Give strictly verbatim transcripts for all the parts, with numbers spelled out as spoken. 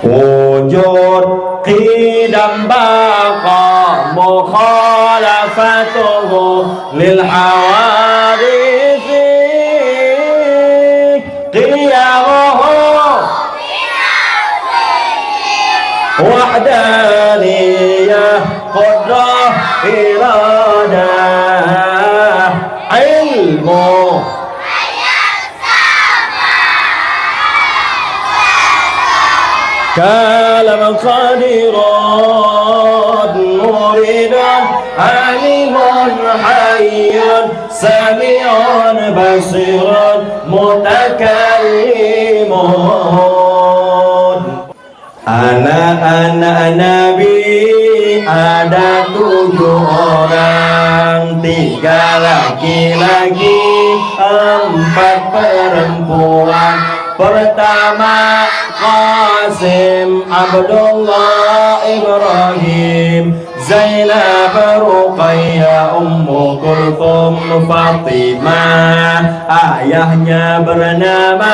Wujud qidam baqa mukhalafatuhu lil hawaditsi qiyamuhu wahdaniyah qudrah iradah ilmu kalam qadirat muridun alimun hayyun sami'un basirun mutakallimun. Anak-anak Nabi ada tujuh orang, tiga laki-laki, empat perempuan. Pertama Qasim, Abdullah, Ibrahim, Zainab, Ruqayyah, Ummu Kulthum, Fatimah. Ayahnya bernama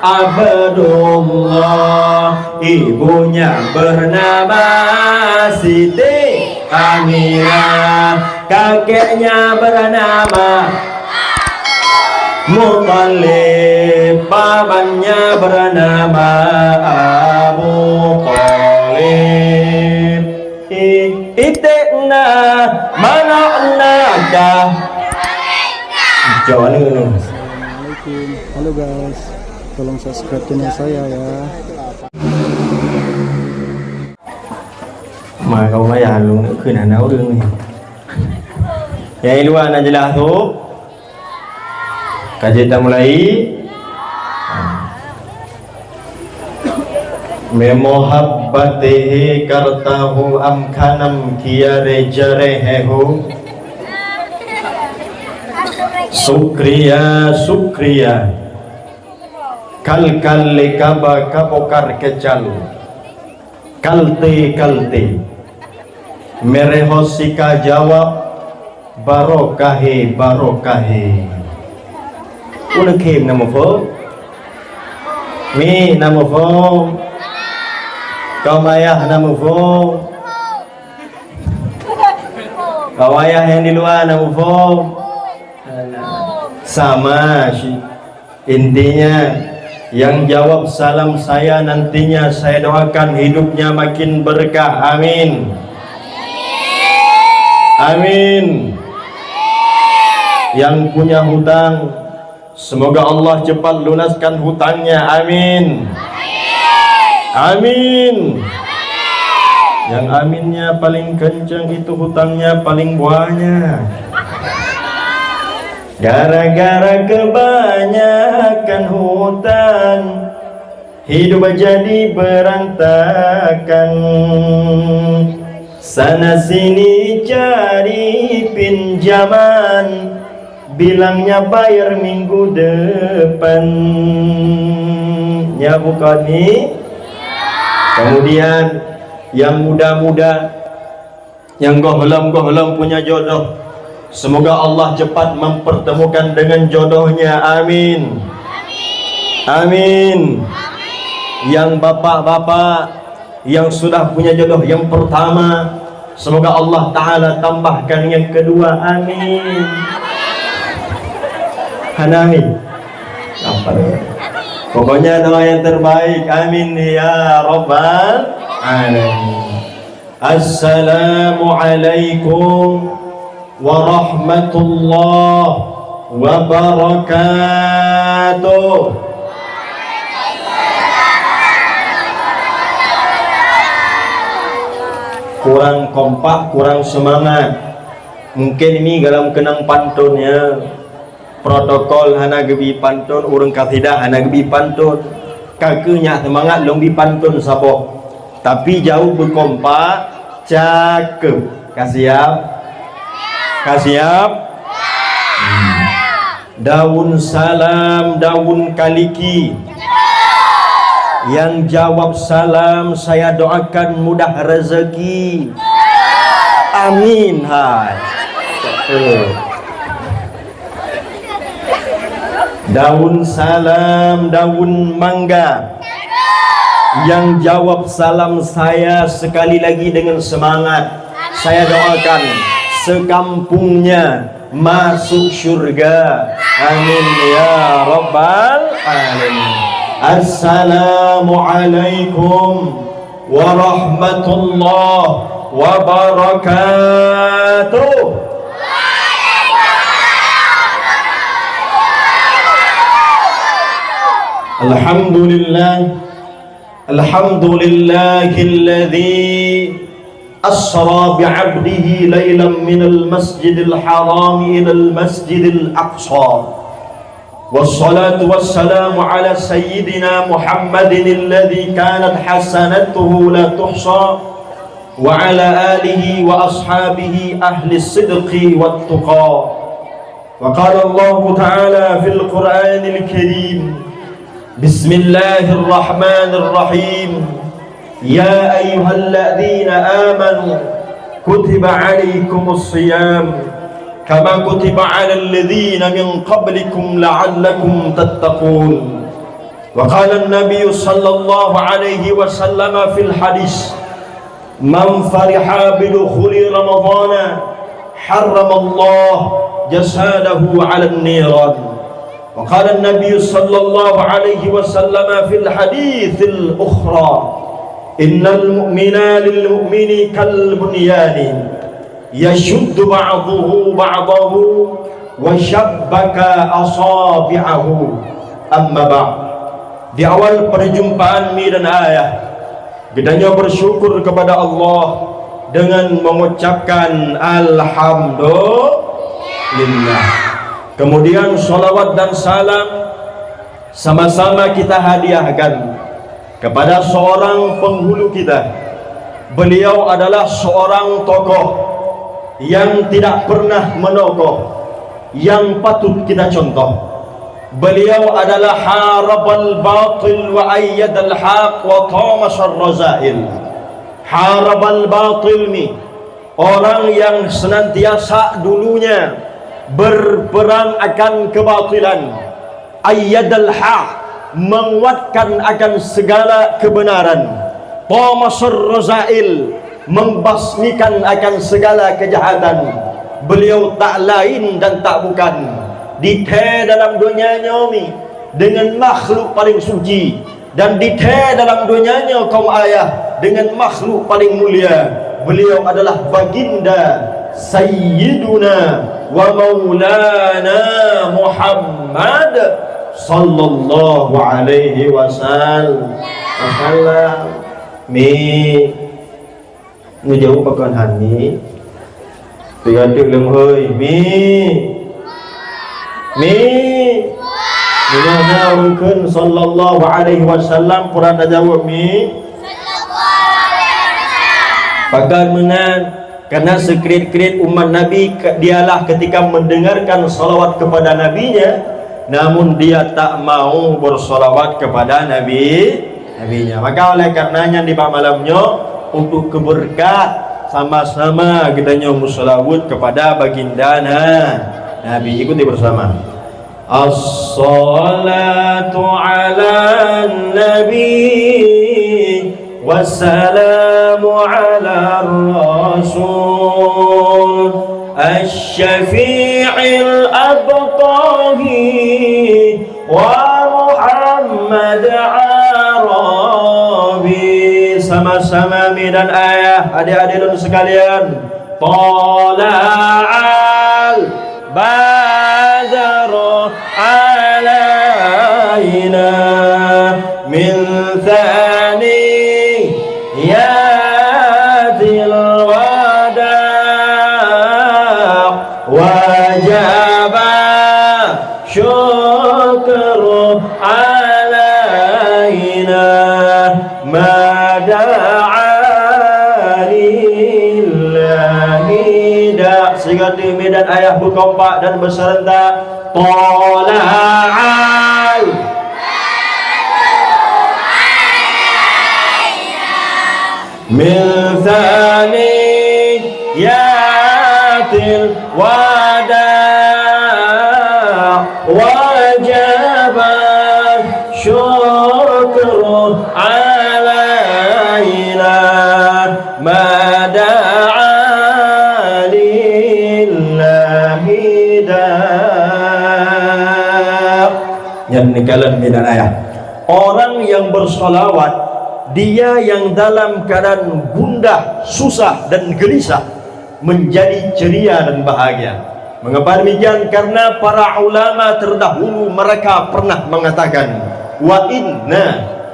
Abdullah, ibunya bernama Siti Aminah, kakeknya bernama Muttalib, pamannya bernama Abu Thalib. I-, iték na, manok na, kah. Assalamualaikum. Halo guys, tolong subscribe channel saya ya. Ma kau maya lu kena na urang ni. Yang luar nak jelas tu. Ka jeuet tamulai. Memohabbatihi kartahu am kanam kiare jarehehu. Sukriya, sukriya. Kal kal le kaba kabokar kecal. Kalte-kalte. Meureuh ho sika jawab, barokahe, barokahe. Ulôn khém na muphom? Mi na muphom? Kaum ayah na muphom? Kaum ayah nyang di luwa na muphom? Sama sih. Intinya, yang jawab salam saya nantinya saya doakan hidupnya makin berkah. Amin. Amin. Yang punya hutang, semoga Allah cepat lunaskan hutangnya. Amin. Amin. Yang aminnya paling kencang itu hutangnya paling banyak. Gara-gara kebanyakan hutang, hidup jadi berantakan. Sana sini cari pinjaman, bilangnya bayar minggu depan. Ya, bukan ni. Kemudian, yang muda-muda, nyang gohlom-gohlom punya jodoh, semoga Allah cepat mempertemukan dengan jodohnya. Amin. Amin. Yang bapak-bapak yang sudah punya jodoh yang pertama, semoga Allah Ta'ala tambahkan yang kedua. Amin. Hana amin. Apa dia? Pokoknya doa yang terbaik. Amin ya rabbal alamin. Assalamualaikum warahmatullahi wabarakatuh. Kurang kompak, kurang semangat. Mungkin ini dalam kenang pantun ya. Protokol hana geubi pantun, ureuëng kasidah hana geubi pantun. Ka keuh nyak seumangat lôn bi pantun saboh. Tapi jaweueb beukompak, cakeueb. Ka siap? Ka siap? Hmm. Daun salam, daun kaliki. Yang jawab salam, saya doakan mudah rezeki. Amin. Hai. Cakeueb. Daun salam, daun mangga. Yang jawab salam saya sekali lagi dengan semangat, saya doakan sekampungnya masuk syurga. Amin ya rabbal alamin. Assalamualaikum warahmatullahi wabarakatuh. Alhamdulillah. Alhamdulillahilladzi asra bi'abdihi lailan minal masjidil harami ilal masjidil aqsa. Wassalatu wassalamu ala sayyidina Muhammadin alladzi kanat hasanatuhu la tuhsa, wa ala alihi wa ashabihi ahli sidqi wat tuqa. Wa qala Allahu ta'ala fil Qur'anil Karim, Bismillahirrahmanirrahim. Ya ayyuhalladzina amanu kutiba alaikumus siyam kama kutiba alal ladzina min qablikum la'allakum tattaqun. Wa qala an-nabiyyu sallallahu alaihi wasallam fil hadis, man fariha bidukhuli ramadhana harramallahu jasadahu 'alan niran. Wa qala an-nabiyyu sallallahu alaihi wasallam fil haditsil ukhra, innal mu'mina lil mu'mini kal bunyani, yashuddu ba'duhu ba'dahu wa shabbaka asabi'ahu. Amma ba'd. Di awal perjumpaan mi dan ayah, geutanyoe bersyukur kepada Allah dengan mengucapkan alhamdulillah. Kemudian salawat dan salam sama-sama kita hadiahkan kepada seorang penghulu kita. Beliau adalah seorang tokoh yang tidak pernah menokoh, yang patut kita contoh. Beliau adalah harabal batil wa ayyadal haq wa tamasar razail. Harabal batil ni orang yang senantiasa dulunya berperang akan kebatilan, ayyadal haq, menguatkan akan segala kebenaran, tamasar razail, membasmikan akan segala kejahatan. Beliau tak lain dan tak bukan dithèe dalam donya nyoe mi dengan makhluk paling suci, dan dithèe dalam donya nyoe kaum ayah dengan makhluk paling mulia. Beliau adalah baginda Sayyiduna wa Maulana Muhammad sallallahu alaihi wasal-, wasallam. Mi. Neujaweueb pakon han mi? Teugateuk lom hôi, mi. Mi. Meunyoe na ureueng kheun sallallahu alaihi wasallam, peue na tajaweueb mi? Pakon meunan? Karena sekreut-kreut umat Nabi ke-, dialah ketika mendengarkan salawat kepada nabinya, namun dia tak mau bersalawat kepada Nabi Nabi nyan. Maka oleh karena nyan di bak malam nyoe, untuk keubeureukat, sama-sama geutanyoe meuseulaweuet keupada baginda na-, Nabi. Ikuti bersama. As-salatu 'alan nabi, wassalamu 'alar rasul, asy-syafi'il abtahi, wa Muhammad Arabi. Sama-sama mi dan ayah, adik-adik lôn sekalian. Tala'al badru alaina min thaniyatil wada', wajaba syukru alaina ma da'a lillahi da'. Sehingga mi dan ayah berkompak dan berserentak. Tala'al min thaniyatil wada', wajaba syukru alaina ma da'a lillahi da'. Nyan neukalon mi dan ayah. Orang yang bersolawat, dia yang dalam keadaan gundah, susah dan gelisah, menjadi ceria dan bahagia. Mengapa demikian? Karena para ulama terdahulu mereka pernah mengatakan, "Wa inna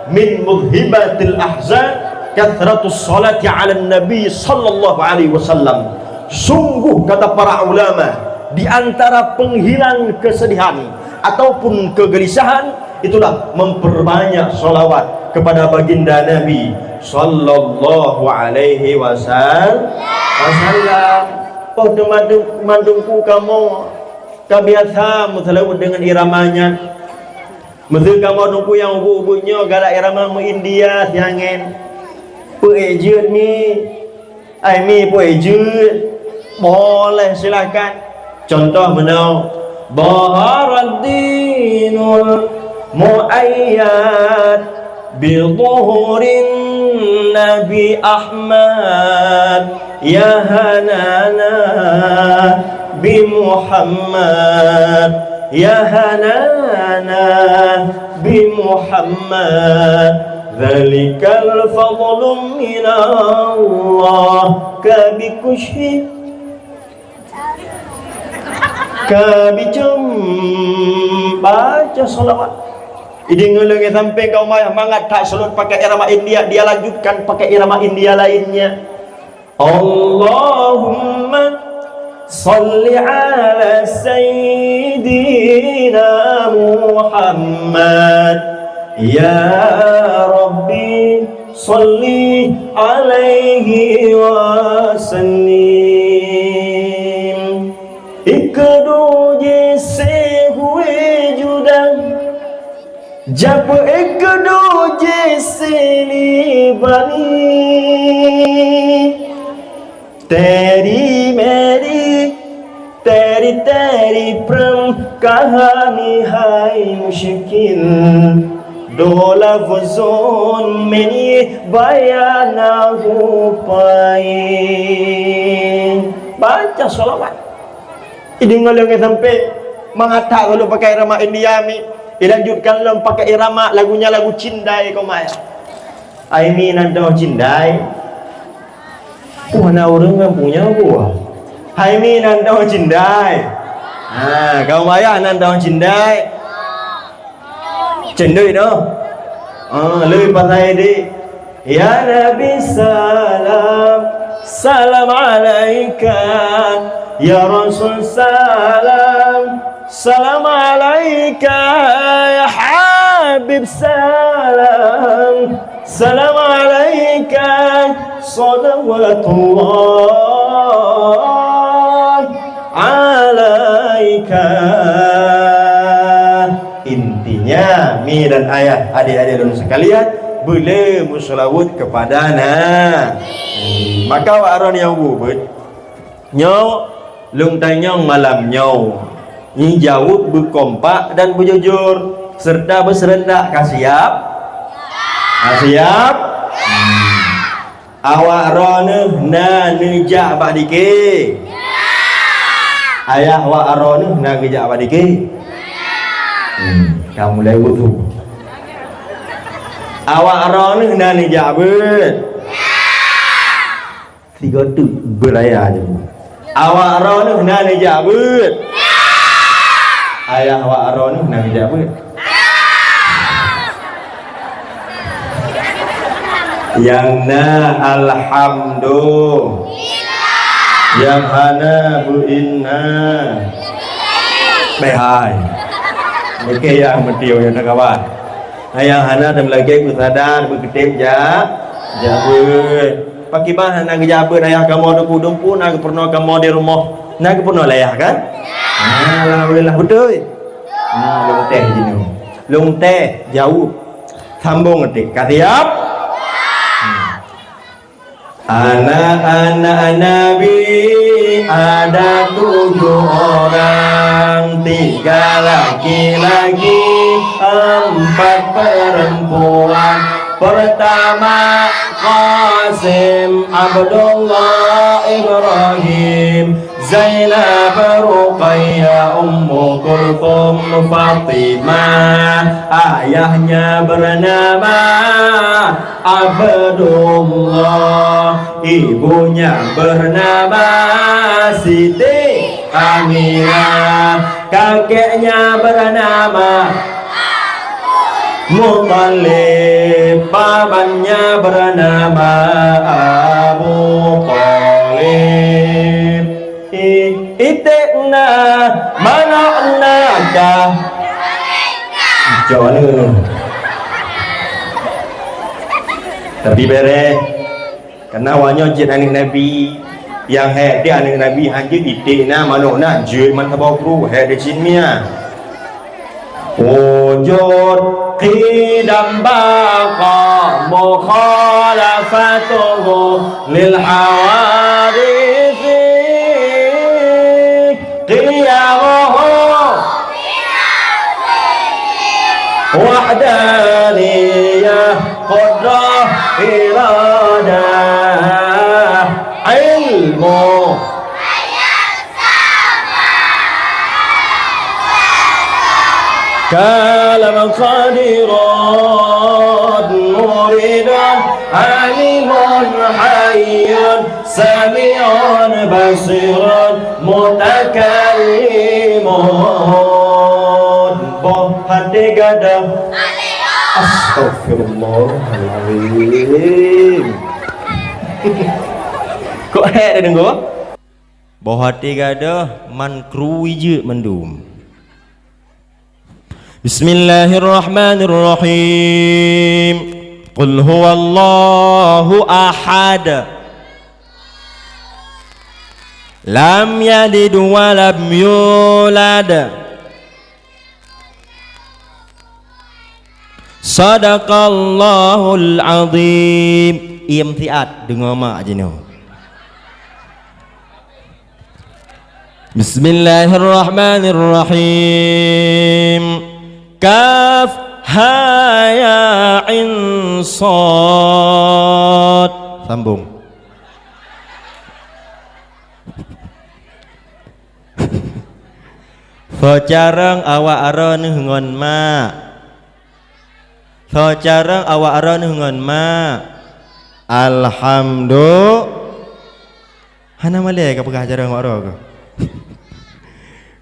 min mudhibatil ahzan kathratus salati 'alan nabi sallallahu alaihi wasallam." Sungguh, kata para ulama, di antara penghilang kesedihan ataupun kegelisahan, itulah memperbanyak salawat kepada baginda Nabi sallallahu alaihi wasal-, wasallam. Oh, teuma-, mandum ku kamoe ka biasa meusalawat deungon iramanya. Meuseu kamoe Teungku nyang ubit-ubit nyoe galak irama meu-India siangén. Peue jeuet mi? Ai mi peue jeuet? Boleh, silakan. Contoh meunoe, "Dhaharadh dinul muayyad bi dhuhurin Nabi Ahmad, ya hanana bi Muhammad, ya hanana bi Muhammad, dzalikal fadlu minallah." Ka bi kushi, ka bi jam, baca salawat. Idéh ngon lagée sampé kaum ayah mangat that salawat pakai irama India, dia lanjutkan pakai irama India lainnya. Allahumma shalli ala sayyidina Muhammad. Ya Rabbi, shalli alaihi wa sallim. Ikdu jisi hui judan, jab ikdu jisi li bani. Teri meri, teri teri prem, kahani hai musykin. Dola fuzon meni bayana hupai. Baca salawat. Idéh ngon lagée sampé mangat that salawat pakai irama India mi. Ilanjutkan lom pakai irama lagunya lagu cindai kaum ayah. Ai mi nan dong cindai. Puh na ureuëng ngon punya buah. Hai mi nan dong cindai. Ha, kaum ayah nan dong cindai. Cendui noh. Ah, leuwih pasai di. Ya Nabi salam, salam alaika. Ya Rasul salam, salam alaika. Ya Habib salam, salam alaika. Salawatullah alaika. Intinya, mi dan ayah, adik-adik lôn sekalian, beu le meuseulaweuet keupada na. Maka awak droeneuh nyang ubit-ubit, nyoe lôn tanyong malam nyoe, nyoe jaweueb beukompak dan beujujur, serta beuseurentak. Ka siap? Ka siap? Awak droeneuh na neujak bak dike? Ayah awak droeneuh na geujak bak dike? Hmm, ka mulai wudhu. Awak droeneuh na neujak beuet? Tiga teuk beuraya je. Awak droeneuh na neujak beuet? Ayah awak droeneuh na neujak beuet? Nyang na alhamdulillah. Nyang hana beuinna. Bèk hai. Mungkin nyang meutiu nyang na kawan. Nyang hana dan lagèe beusadar beukeutém jak, jak beuet. Pakriban hana geujak beuet ayah kamoe dumpeue-dumpeue na geupeurunoe kamoe di rumoh. Na geupeurunoe lé ayah kan? Ah, alhamdulillah beutôi. Ah, lôn teh jinoe. Lôn teh jaweueb. Sambong até. Ka siap? Hmm. Anak-anak Nabi ada tujuh orang, tiga laki-laki, empat perempuan. Pertama, Qasim, Abdullah, Ibrahim, Zainab, Ruqayyah, Ummu Kulthum, Fatimah. Ayahnya bernama Abdullah, ibunya bernama Siti Aminah, kakeknya bernama Muttalib, pamannya bernama Abu Thalib. I-, iték na, manok na kah? Jawab ni. Tapi bereh. Karena awak nyoe jeuet aneuk Nabi, nyang hék di aneuk Nabi hana jeuet iték na, manok na, jeuet man saboh kru, hék di cin mia. Wujud qidam baqa mukhalafatuhu lil hawaditsi. Qiyamuhu wahdaniyah, qudrah, iradah, ilmu. Kalam, qadirat, muridat, alimun, hayyun, sami'un, basiran, mutakallimun. Boh até gadôh. Astagfirullahalazim. Kok hék tadeungoe? Boh até gadôh, man kru jeuet mandum. Bismillahirrahmanirrahim. Qul huwallahu ahad. Lam yalid wa lam yulad. Sadaqallahul azim. Iem siat deungoe mak jinoe. Bismillahirrahmanirrahim. Kaf ha ya ain sad. Sambung. Soe carông awak droeneuh ngon mak? Soe carông awak droeneuh ngon mak? Alhamdu-, hana malée ka peugah carông awak droe keuh?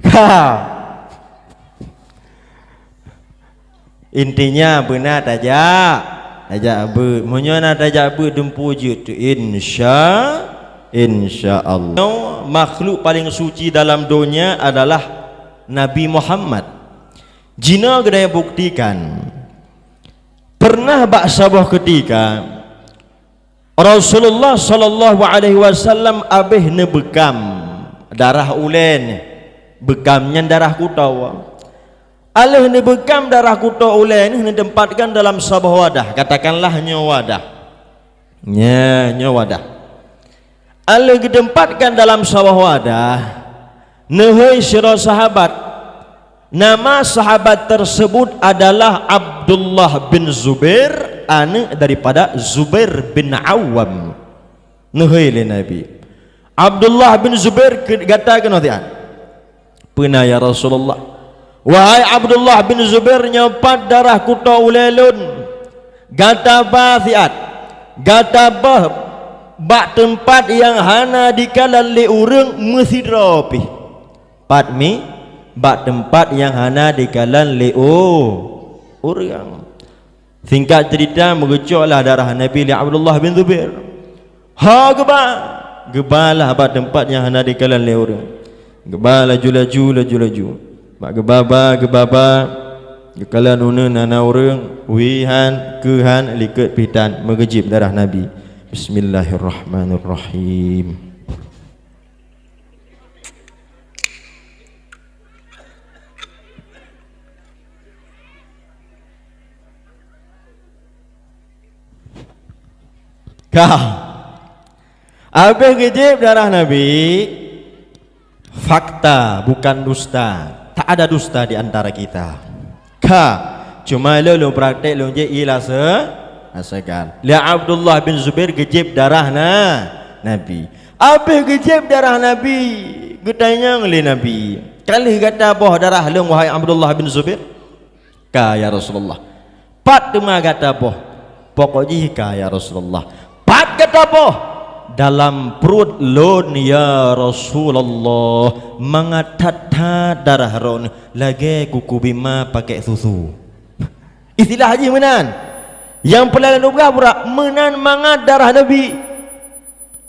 Ka. Intinya beuna tajak, tajak beuet. Meunyoe na tajak beuet dumpeue jeuet, insya, insya Allah. Makhluk paling suci dalam donya adalah Nabi Muhammad. Jinoe geutanyoe buktikan. Pernah bak saboh keutika, Rasulullah sallallahu alaihi wasallam abéh neubeukam darah ulée, beukam nyan darah kutoe. Aleuh neubeukam darah kutoe ulée, neuteumpatkan dalam saboh wadah, katakanlah nyoe wadah. Nya, nyoe wadah. Aleuh geuteumpatkan dalam saboh wadah, neuhôi sidroe sahabat. Nama sahabat tersebut adalah Abdullah bin Zubair, aneuk daripada Zubair bin Awam. Neuhôi lé Nabi, "Abdullah bin Zubair, keu-, gata keunoe siat." "Peue na, ya Rasulullah?" "Wahai Abdullah bin Zubair, nyoe pat darah kutoe ulée lôn. Gata ba siat, gata beuh bak teumpat nyang hana jikalon lé ureuëng meusidroe pih." Pat mi, bak teumpat nyang hana jikalon lé u-, ureuëng. Singkat cerita, meugeucoklah darah Nabi lé Abdullah bin Zubair. Ha geuba, geubalah bak teumpat nyang hana jikalon lé ureuëng. Geuba laju-laju, laju-laju. Bak geubaba, geubaba, geukalon uneun hana ureuëng, wie han, keu han, likot pih tan, meugeujib darah Nabi. Bismillahirrahmanirrahim. Ka. Abéh geujib darah Nabi, fakta, bukan dusta. Tak ada dusta di antara kita. Ka. Cuma lôn, lôn praktek, lôn jép ie lam se-, Asakan. Lé Abdullah bin Zubair geujieb darah na, Nabi. Abéh geujieb darah Nabi, geutanyong lé Nabi, "Ka lheueh gata boh darah lôn, wahai Abdullah bin Zubair?" "Ka, ya Rasulullah." "Pat teuma gata boh?" "Pokok jih ka, ya Rasulullah." "Pat gata boh?" "Dalam pruet lôn, ya Rasulullah, mangat that-that darah droeneuh, lagée kuku bima pakék susu." Istilah jih meunan. Nyang peureulée lôn peugah, meunan mangat darah Nabi.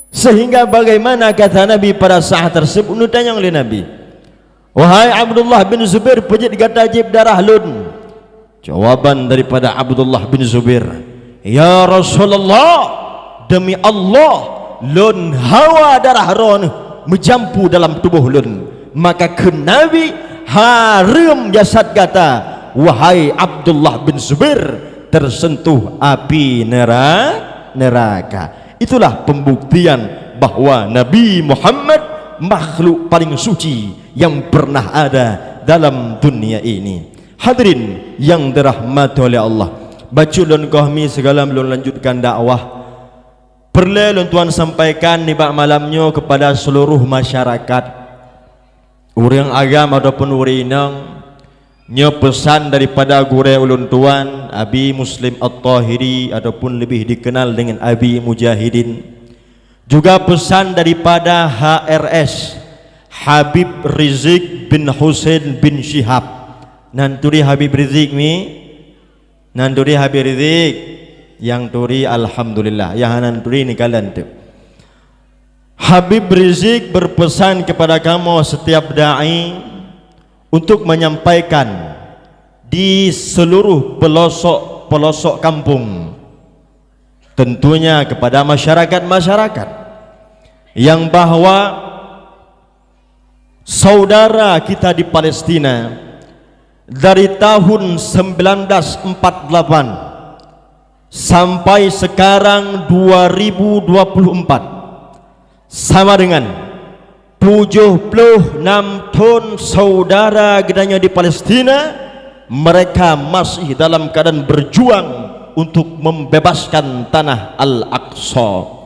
Sehingga bagaimana kata Nabi pada saat tersebut, neutanyong lé Nabi, "Wahai Abdullah bin Zubair, peue jeuet gata jieb darah lôn?" Jawaban daripada Abdullah bin Zubair, "Ya Rasulullah, demi Allah, lôn hawa darah droeneuh meujampu dalam tuboh lôn." Maka kheun Nabi, "Hareuem jasad gata, wahai Abdullah bin Zubair, tersentuh api nera-, neraka." Itulah pembuktian bahwa Nabi Muhammad makhluk paling suci yang pernah ada dalam dunia ini. Hadirin yang dirahmati oleh Allah, bacut lôn goh mi sigohlom lôn lanjutkan dakwah. Peureulée lôn tuan sampaikan nibak malam nyoe kepada seluruh masyarakat, ureuëng agam ataupun ureuëng inong, nyoe peusan daripada gurée ulôn tuan, Abi Muslim At-Tahiri ataupun lebih dikenal dengan Abi Mujahidin. Juga peusan daripada H R S, Habib Rizik bin Husein bin Syihab. Nan turi Habib Rizik mi? Nan turi Habib Rizik? Nyang turi, alhamdulillah. Nyang hana turi, neukalon teuk. Habib Rizik berpesan kepada kamoe setiap dai untuk menyampaikan di seluruh pelosok-pelosok kampung, tentunya kepada masyarakat-masyarakat, yang bahwa saudara kita di Palestina dari tahun sembilan belas empat delapan sampai sekarang dua ribu dua puluh empat, sama dengan tujuh puluh enam thon saudara geutanyoe di Palestina, mereka masih dalam keadaan berjuang untuk membebaskan tanah Al-Aqsa.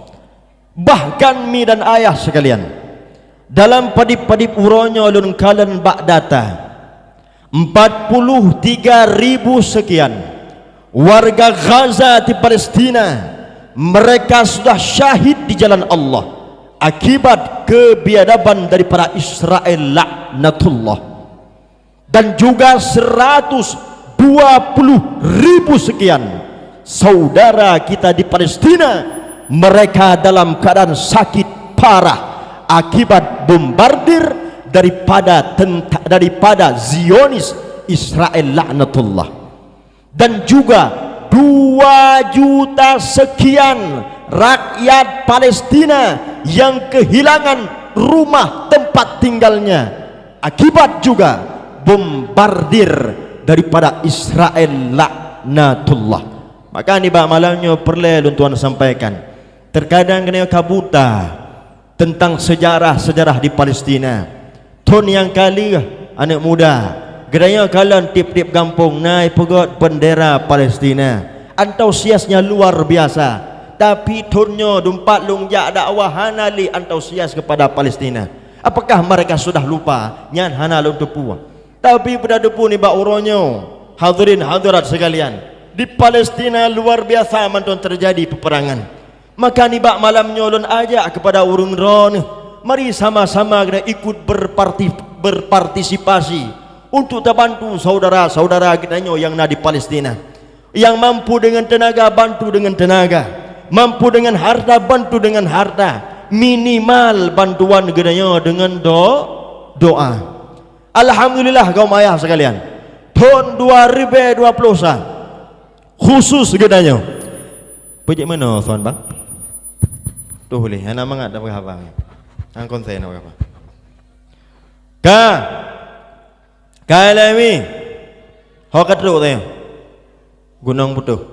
Bahkan mi dan ayah sekalian, dalam padib-padib uroe nyoe lôn kalon bak data, empat puluh tiga ribu sekian warga Gaza di Palestina, mereka sudah syahid di jalan Allah akibat kebiadaban daripada Israel laknatullah. Dan juga seratus dua puluh ribu sekian saudara kita di Palestina, mereka dalam keadaan sakit parah akibat bombardir daripada tenta-, daripada Zionis Israel laknatullah. Dan juga dua juta sekian rakyat Palestina yang kehilangan rumah tempat tinggalnya akibat juga bombardir daripada Israel laknatullah. Maka nibak malam nyoe peureulée lôn tuan sampaikan, terkadang keuneuk ka buta teuntang seujarah-seujarah di Palestina. Thon nyang ka lheueh, aneuëk muda, geutanyoe kalon tieb-tieb gampông na jipeugét beundera Palestina. Antusiasnya luar biasa. Tapi thon nyoe dumpat lôn jak dakwah hana lé antusias kepada Palestina. Apakah mereka sudah lupa? Nyan hana lôn teupeu. Tapi beutateupeue nibak uroe nyoe, hadirin hadirat sekalian, di Palestina luar biasa mantong terjadi peperangan. Maka nibak malam nyoe lôn ajak kepada ureuëng droeneuh, mari sama-sama kita ikut berparti-, berpartisipasi untuk tabantu saudara-saudara kita nyoe nyang na di Palestina. Nyang mampu dengan tenaga, bantu dengan tenaga. Mampu dengan harta, bantu dengan harta. Minimal bantuan geutanyoe dengan do-, doa. Alhamdulillah, kaum ayah sekalian. Thon dua ribu dua puluh sa, khusus geutanyoe. Peujeuet meunoe, Tuan Bang? Tuh lé, hana mangat dah peugah haba. Hang konsen dah peugah haba. Ka. Ka lé mi. Ho ka trok teuh. Gunong Putôh.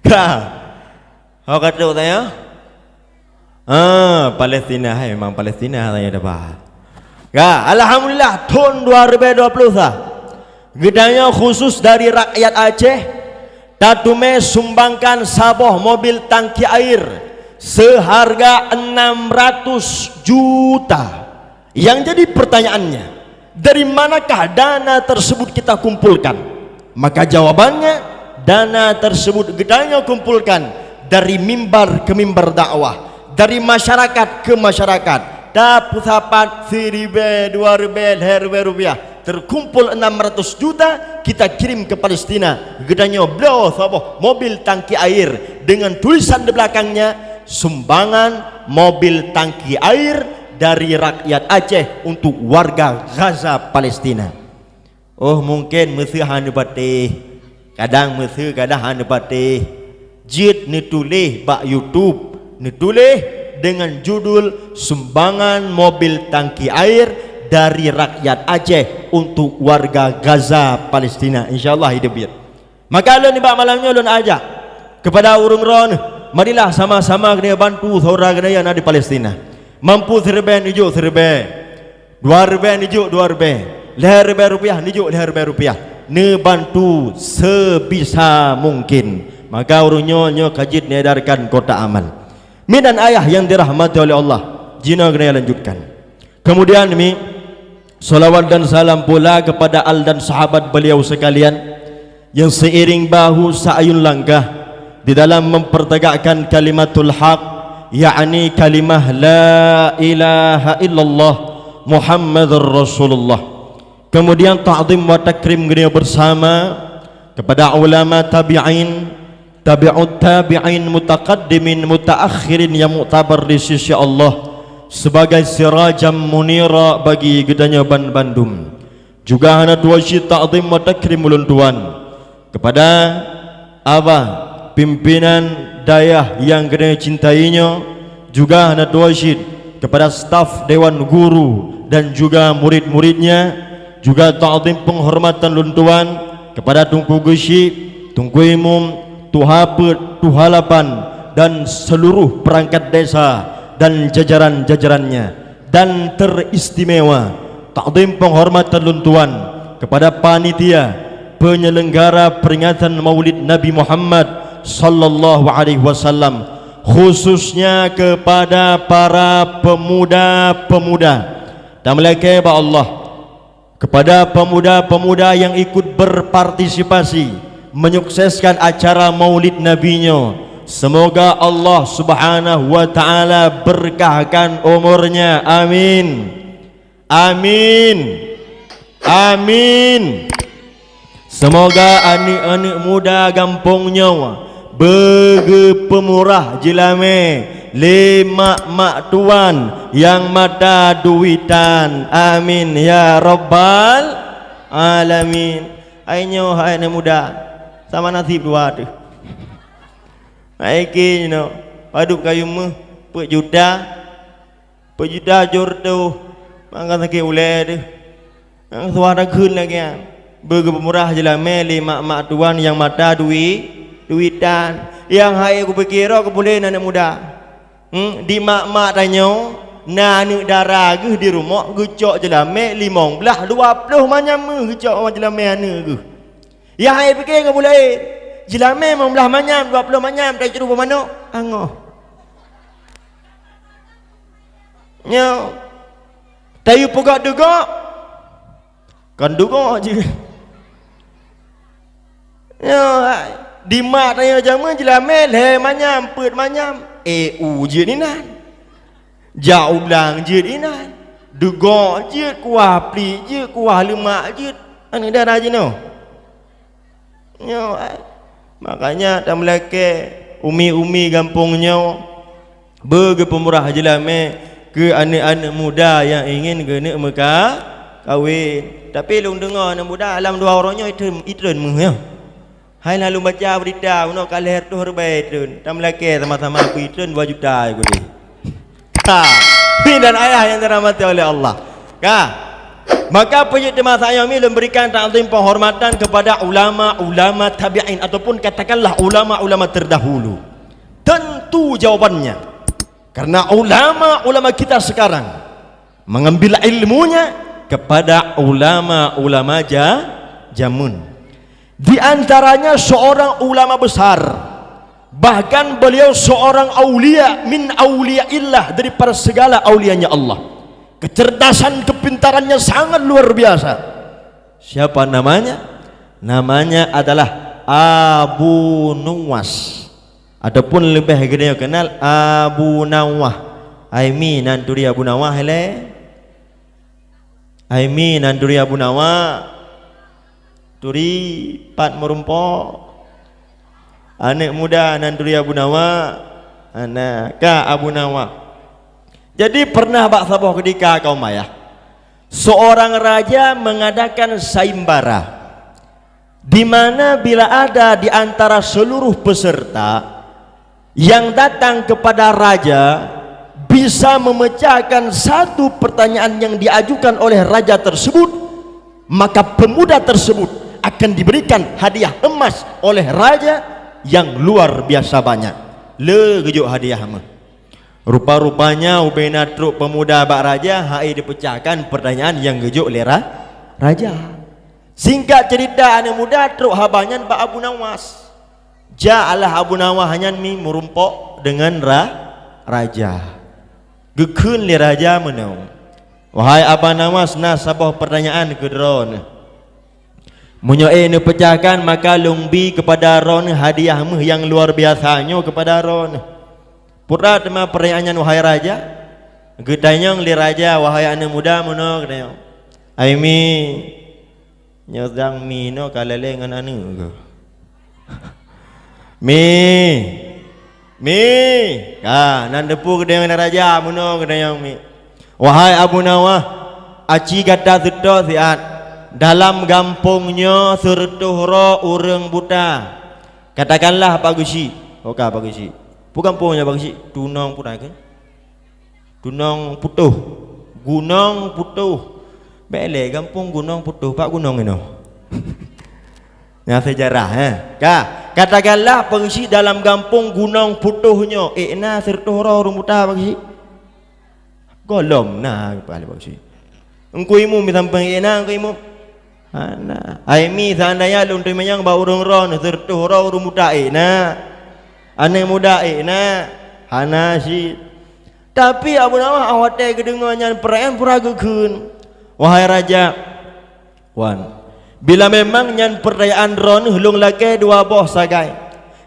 Ka. Ho ka trok teuh. Ah, Palestina, hai memang Palestina tanya dapat. Ka, alhamdulillah, thon dua ribu dua puluh sa, geutanyoe khusus dari rakyat Aceh, Tateumé sumbangkan saboh mobil tangki air seharga enam ratus juta. Yang jadi pertanyaannya, dari manakah dana tersebut kita kumpulkan? Maka jawabannya, dana tersebut geutanyoe kumpulkan dari mimbar ke mimbar dakwah, dari masyarakat ke masyarakat. Tapeusapat siribèe, dua ribèe, lhèe ribèe rupiah. Terkumpul enam ratus juta, kita kirim ke Palestina. Geutanyoe bloe saboh mobil tangki air dengan tulisan di belakangnya, "Sumbangan mobil tangki air dari rakyat Aceh untuk warga Gaza, Palestina." Oh, mungkin meuseu hana neupatéh. Kadang meuseu, kadang hana neupatéh. Jeuet neutuléh bak YouTube, neutuléh dengan judul "Sumbangan Mobil Tangki Air dari Rakyat Aceh untuk Warga Gaza, Palestina." Insya Allah hidup jeuet. Maka lôn nibak malam nyoe lôn ajak kepada ureuëng droeneuh, marilah sama-sama geutanyoe bantu saudara geutanyoe nyang na di Palestina. Mampu siribèe, neujok siribèe. Dua ribèe, neujok dua ribèe. Lhèe ribèe rupiah, neujok lhèe ribèe rupiah. Neubantu sebisa mungkin. Maka ureuëng nyoe, nyoe ka jeuet neuedarkan kotak amal. Mi dan ayah yang dirahmati oleh Allah, jinoe geutanyoe lanjutkan. Kemudian mi, salawat dan salam pula kepada al dan sahabat beliau sekalian yang seiring bahu seayun langkah di dalam mempertegakkan kalimatul haq, yakni kalimah la ilaha illallah Muhammadur Rasulullah. Kemudian ta'zim wa takrim geutanyoe bersama kepada ulama tabi'in, tabi'ut tabi'in, mutaqaddimin, mutaakhirin yang muktabar di sisi Allah sebagai sirajam munira bagi geutanyoe ban bandum. Juga hana tuwoe cit ta'zim wa takrim ulôn tuan kepada abah pimpinan dayah yang geutanyoe cintai nyoe, juga hana tuwoe cit kepada staf dewan guru dan juga murid-muridnya, juga ta'zim penghormatan lôn tuan kepada Teungku Geuchik, Teungku Imum, Tuha Peuet, Tuha Lapan, dan seluruh perangkat desa dan jajaran-jajarannya, dan teristimewa ta'zim penghormatan lôn tuan kepada panitia penyelenggara peringatan Maulid Nabi Muhammad sallallahu alaihi wasallam, khususnya kepada para pemuda-pemuda. Tameulakée bak Allah kepada pemuda-pemuda yang ikut berpartisipasi menyukseskan acara Maulid Nabi nyoe. Semoga Allah Subhanahu wa Ta'ala berkahkan umurnya. Amin. Amin. Amin. Semoga aneuk-aneuk muda gampông nyoe beugeupeumurah jeulamé lé mak-mak tuan nyang mata duitan. Amin ya rabbal alamin. Hai nyoe hai aneuk muda, sama nasib dua teuh. Hai keu nyoe, padub kayue meuh peuet juta, peuet juta jur teuh, maka sakét ulée teuh. Nyang suah takheun lagée nyan, beugeupeumurah jeulamé lé mak-mak tuan nyang mata dui-, duitan. Nyang hai kupike droe keupeue lé aneuk muda. Hmm, di mak-mak tanyoe na aneuk dara geuh di rumoh geucok jeulamé limong blaih dua ploh manyam meuh geucok jeulamé aneuk geuh. Nyang hai pike keupeue lé, jeulamé limong blaih manyam dua ploh manyam tacruh bak manok, angoh. Nyoe, tayue peugah deugok, kon deugok jih. Nyoe, di mak tanyoe jameun jeulamé lhée manyam, peuet manyam, eu jeuet inan. Jak u blang jeuet inan. Deugok jeuet, kuah pliek jeuet, kuah leumak jeuet. Aneuk dara jinoe. Nyoe, ai. Makanya tameulakée umi-umi gampông nyoe beugeupeumurah jeulamé keu aneuk-aneuk muda nyang ingin geuneuk meuka-, kawén. Tapi lôn deungoe aneuk muda lam dua uroe nyoe itreun, itreun meuh nyoe. Hai na lôn baca beurita, bunoe ka lhèe reutôh ribèe treun. Tameulakèe sama-sama bri treun dua juta, gurèe. Ka. Mi dan ayah nyang dirahmati oleh Allah. Ka. Maka peue jeuet teuma saat nyoe mi lôn berikan takzim penghormatan kepada ulama-ulama tabi'in ataupun katakanlah ulama-ulama terdahulu. Tentu jawabannya, karena ulama-ulama kita sekarang mengambil ilmunya kepada ulama-ulama ja-, jameun. Di antaranya seorang ulama besar, bahkan beliau seorang aulia min auliaillah, daripada segala aulianya Allah. Kecerdasan, kepintarannya sangat luar biasa. Siapa namanya? Namanya adalah Abu Nuwas, ataupun lebih geutanyoe kenal Abu Nawah. Hai Mi, nan turi Abu Nawah lé? Hai Mi, nan turi Abu Nawah? Turi pat meurumpok? Aneuk muda nan turi Abu Nawah? Hana, ka Abu Nawah. Jadi pernah bak saboh keudika, kaum ayah, seorang raja mengadakan sayembara, di mana bila ada di antara seluruh peserta yang datang kepada raja bisa memecahkan satu pertanyaan yang diajukan oleh raja tersebut, maka pemuda tersebut akan diberikan hadiah emas oleh raja yang luar biasa banyak. Le geujok hadiah meuh. Rupa-rupanya ubena trok pemuda bak raja, hai dipecahkan pertanyaan nyang geujok lé ra-, raja. Singkat cerita, aneuk muda trok haba nyan bak Abu Nawas. Jaklah Abu Nawas nyan Mi meurumpok deungon ra-, raja. Geukheun lé raja meunoe, "Wahai Aba Nawas, na saboh pertanyaan keu droeneuh. Meunyoe ék neupeucahkan, maka lôn bi keupada droeneuh hadiah meuh nyang luar biasa nyoe keupada droeneuh." "Peue teuma pertanyaan nyan, wahai raja?" Geutanyong lé raja, "Wahai aneuk muda," meunoe geutanyong, "Ai Mi, nyoe dang Mi nyoe ka lé-lé ngon aneuk keuh?" "Mi! Mi!" Ka, nan teupeu geutanyong lé raja, meunoe geutanyong Mi. "Wahai Abu Nawas, aci gata seutôt siat, dalam gampông nyoe sireutôh droe ureuëng buta. Katakanlah Pak Geuchik." "Ho ka Pak Geuchik? Peue gampông nyoe Pak Geuchik?" "Tunong Putoh." "Tunong Putoh. Gunong Putoh. Bék lé gampông Gunong Putoh, pat gunong inoe?" Nyan seujarah, eh. Ka, katakanlah Pak Geuchik dalam gampông Gunong Putoh nyoe, ék na sireutôh droe ureuëng buta Pak Geuchik? Gohlom na, kepala Pak Geuchik. "Teungku Imum, di sampéng ék na Teungku Imum?" "Hana." "Ai Mi, seandainya lôn teumanyong bak ureuëng droeneuh, sireutôh droe ureuëng buta ék na? Aneuk muda ék na?" "Hana cit." Tapi Abu Nawas 'oh watée geudeungoe nyan peurayaan, pura geukheun, "Wahai raja, wan, bila memang nyan peurayaan droeneuh, lôn lakée dua boh sagai.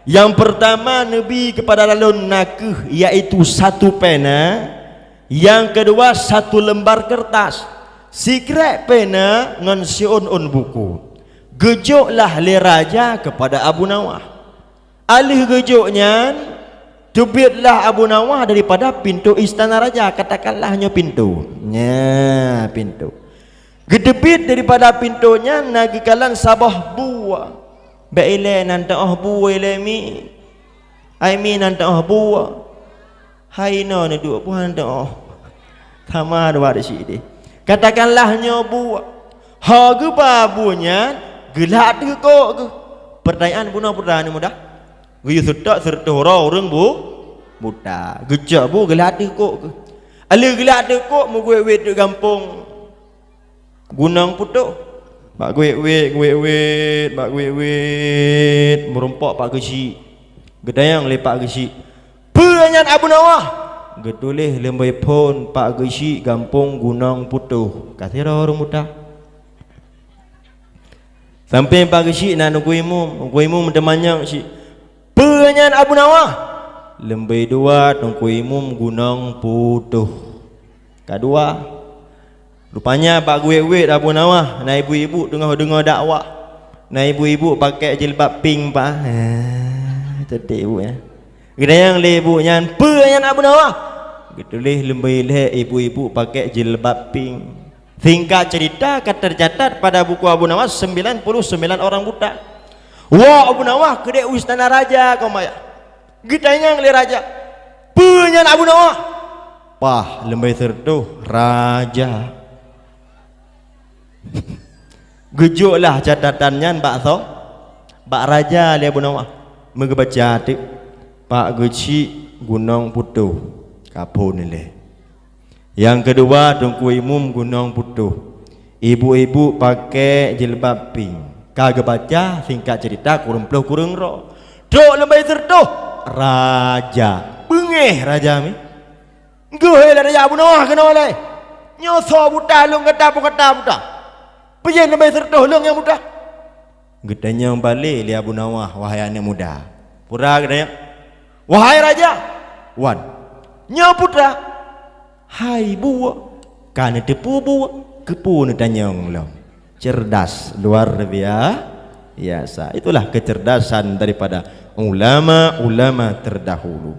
Nyang peurtama neubi keupada lôn nakeuh, yaitu satu pena, nyang keudua satu leumbar keureutas, sikrék pena ngon siôn-ôn buku." Geujoklah lé raja keupada Abu Nawas. Aleuh geujok nyan, teubietlah Abu Nawas daripada pintoe istana raja, katakanlah nyoe pintoe. Nya, pintoe. Geuteubiet daripada pintoe nyan na geukalon saboh bue. "Bék ilée nan teuôh bue ilée Mi. Ai Mi, nan teuôh bue." "Hai inoe neuduek, bue nan teuôh." Sama dua di sini. Katakanlah nyoe bue. Ho geuba bue nyan, geulak ateueh kok geuh. Pertanyaan bunoe putra ni mudah. Geuyue seutôt sireutôh droe ureuëng bu-, buta. Geucok bue geulak ateueh kok geuh. Aleuh geulak ateueh kok, meuguét-wét di gampông Gunong Putoh. Bak guét-wét, guét-wét, bak guét-wét, meurumpok Pak Geuchik. Geutanyong lé Pak Geuchik, "Peue nyan Abu Nawas?" Geutuléh leubeh phon Pak Geuchik gampông Gunong Putoh. Ka sidroe ureuëng buta. Sampéng Pak Geuchik na Teungku Imum, Teungku Imum teumanyong cit, "Peue nyan Abu Nawas?" "Leubeh dua Teungku Imum Gunong Putoh." Ka dua. Rupanya bak guét-wét Abu Nawas, na ibu-ibu teungoh deungoe dakwah. Na ibu-ibu pakai jilbab pink, Pak. Ha, cantik ibu, ya. Geutanyong lé ibu nyan, "Peue nyan Abu Nawas?" Geutuléh leubeh lhée ibu-ibu pakai jilbab pink. Singkat cerita, ka tercatat pada buku Abu Nawas sembilan puluh sembilan orang buta. Woe Abu Nawas keudeh u istana raja, kaum ayah. Geutanyong lé raja, "Peue nyan Abu Nawas?" "Pah, leubeh sireutôh raja." Geujoklah catatan nyan bak soe? Bak raja lé Abu Nawas. Meugeubaca teuk, "Pak Geuchik Gunong Putoh." Ka phon ilée. Nyang keudua, Teungku Imum Gunong Putoh. Ibu-ibu pakai jilbab pink. Ka geubaca, singkat cerita, kureueng ploh kureueng droe. Trok leubeh seureutoh, raja. Beungéh raja mi. Geuhôi lé raja, Abu Nawas keunoe lé. Nyoe soe buta lôn gata, peue gata buta? Peue jih leubeh seureutoh lôn nyang buta? Geutanyong balé lé Abu Nawas, wahai aneuk muda. Peue geutanyong? Wahai raja, wan. Nyoe peue? Hai buet, ka neuteupeue buet, keupeue neutanyong lom? Cerdas, luar bia-, biasa. Itulah kecerdasan daripada ulama-ulama terdahulu.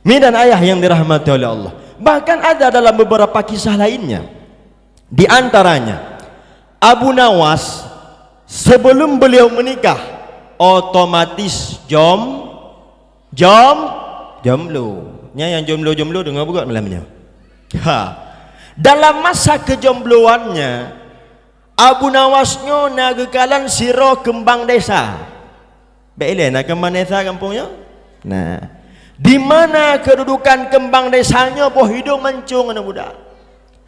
Mi dan ayah yang dirahmati oleh Allah. Bahkan ada dalam beberapa kisah lainnya. Di antaranya, Abu Nawas sebelum beliau menikah, otomatis jom-, jom-, jomblo. Nyan nyang jomblo-jomblo deungoe beugöt malam nyoe. Ha. Dalam masa kejombloannya, Abu Nawas nyoe na geukalon sidroe keumbang desa. Bèk ilèe na keumbang desa gampông nyoe? Nah, di mana kedudukan keumbang desa nyoe boh idông mancông aneuk muda.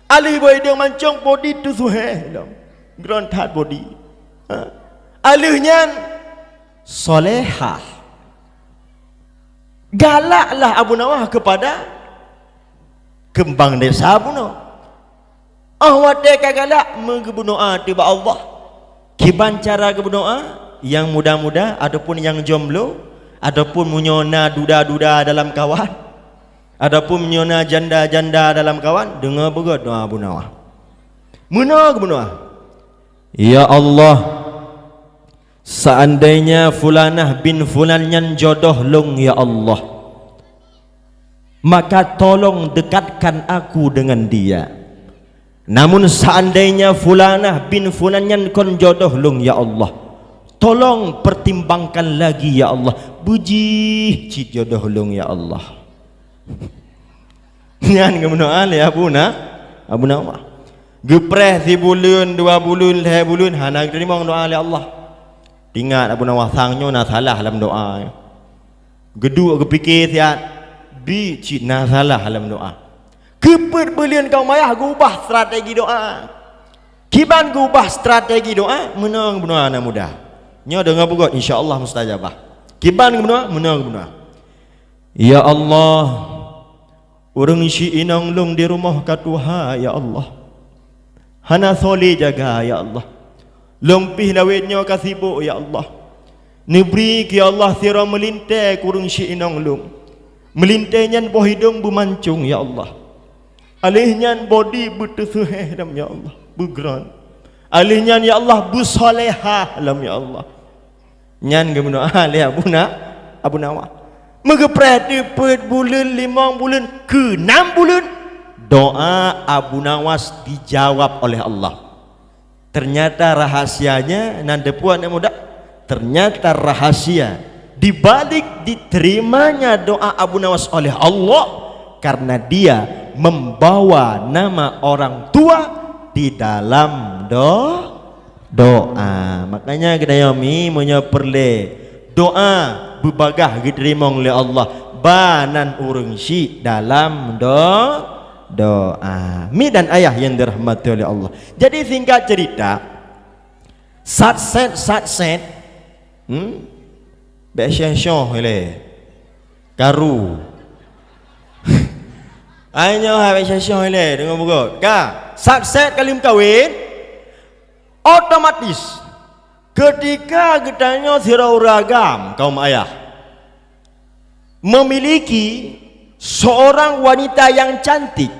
Alèh boh idông mancông bodi teusuheh lom. Gron that bodi. Ha. Alèh nyan solehah. Galaklah Abu Nawas kepada keumbang desa bunoe. Óh watèe ka galak, meugeubeudoa teuh bak Allah. Kiban cara geubeudoa, nyang muda-muda ataupun nyang jomblo, ataupun meunyoe na duda-duda dalam kawan, ataupun meunyoe na janda-janda dalam kawan, deungoe beugöt doa Abu Nawas. Meunoe geubeudoa, "Ya Allah, seandainya fulanah bin fulan nyan jodoh lôn, ya Allah, maka tolong dekatkan aku dengan dia. Namun seandainya fulanah bin fulan nyan kon jodoh lôn, ya Allah, tolong pertimbangkan lagi, ya Allah. Beujih cit jodoh lôn, ya Allah." Nyan geumeudoa lé Abu Na-, Abu Nawas. Geupreh sibuleuen, dua buleuen, lhèe buleuen, hana geuteurimong doa lé Allah. Teuingat Abu Nawas sang nyoe na salah lam doa. Geuduek geupike siat, bi cit na salah lam doa. Keu peuet buleuen kaum ayah geuubah strategi doa. Kiban geuubah strategi doa, meunoe geumeudoa aneuk muda. Nyoe deungoe beugöt, insya Allah mustajabah. Kiban geumeudoa, meunoe geumeudoa. Ya Allah, ureueng syiek inong lôn di rumoh ka tuha, ya Allah. Hana soe lé jaga, ya Allah. Lôn pih lawét nyoe ka sibok, ya Allah. Neubri keu, ya Allah, sidroe meulintèe keu ureueng syiek inong lôn. Meulintèe nyan boh idông beumancông, ya Allah. Alèh nyan bodi beuteusuheh lom, ya Allah, beugron. Alèh nyan, ya Allah, beusolehah lom, ya Allah. Nyan geumeudoa lé Abu Na-, Abu Nawas. Meugeupreh teuk peuet buleuen, limong buleuen, keu nam buleuen, doa Abu Nawas dijawab oleh Allah. Ternyata rahasianya, nan teupeue aneuk muda, ternyata rahasia di balik diterimanya doa Abu Nawas oleh Allah, karena dia membawa nama orang tua di dalam do-, doa. Makanya geutanyoe mi, meunyoe peureulèe doa beubagaih geuteurimong lé Allah, ba nan ureueng syiek dalam do-, doa. Mi dan ayah yang dirahmati oleh Allah. Jadi, singkat cerita, satset, satset, hmm? Bèk syoh-syoh ilèe. Karu. Ai nyoe hai bèk syoh-syoh ilèe, deungoe beugöt. Ka, satset ka lheueh meukawen, otomatis keutika geutanyoe sidroe ureueng agam, kaum ayah, memiliki seorang wanita yang cantik,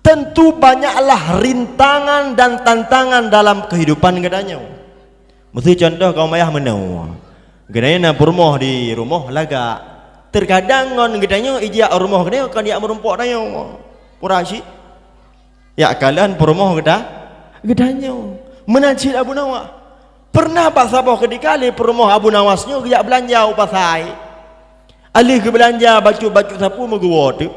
tentu banyaklah rintangan dan tantangan dalam kehidupan geutanyoe. Miseu contoh kaum ayah meunoe. Geutanyoe na peurumoh di rumoh lagak. Terkadang ngon geutanyoe ijak rumoh geutanyoe kon jak meurumpok tanyoe. Pura cit. Jak kalon peurumoh geuta-, geutanyoe. Meunan cit Abu Nawas. Pernah bak saboh keutika lé peurumoh Abu Nawas nyoe geujak beulanja u pasai. Alheuh geubeulanja bacut-bacut sapeue meugeuwoe teuk.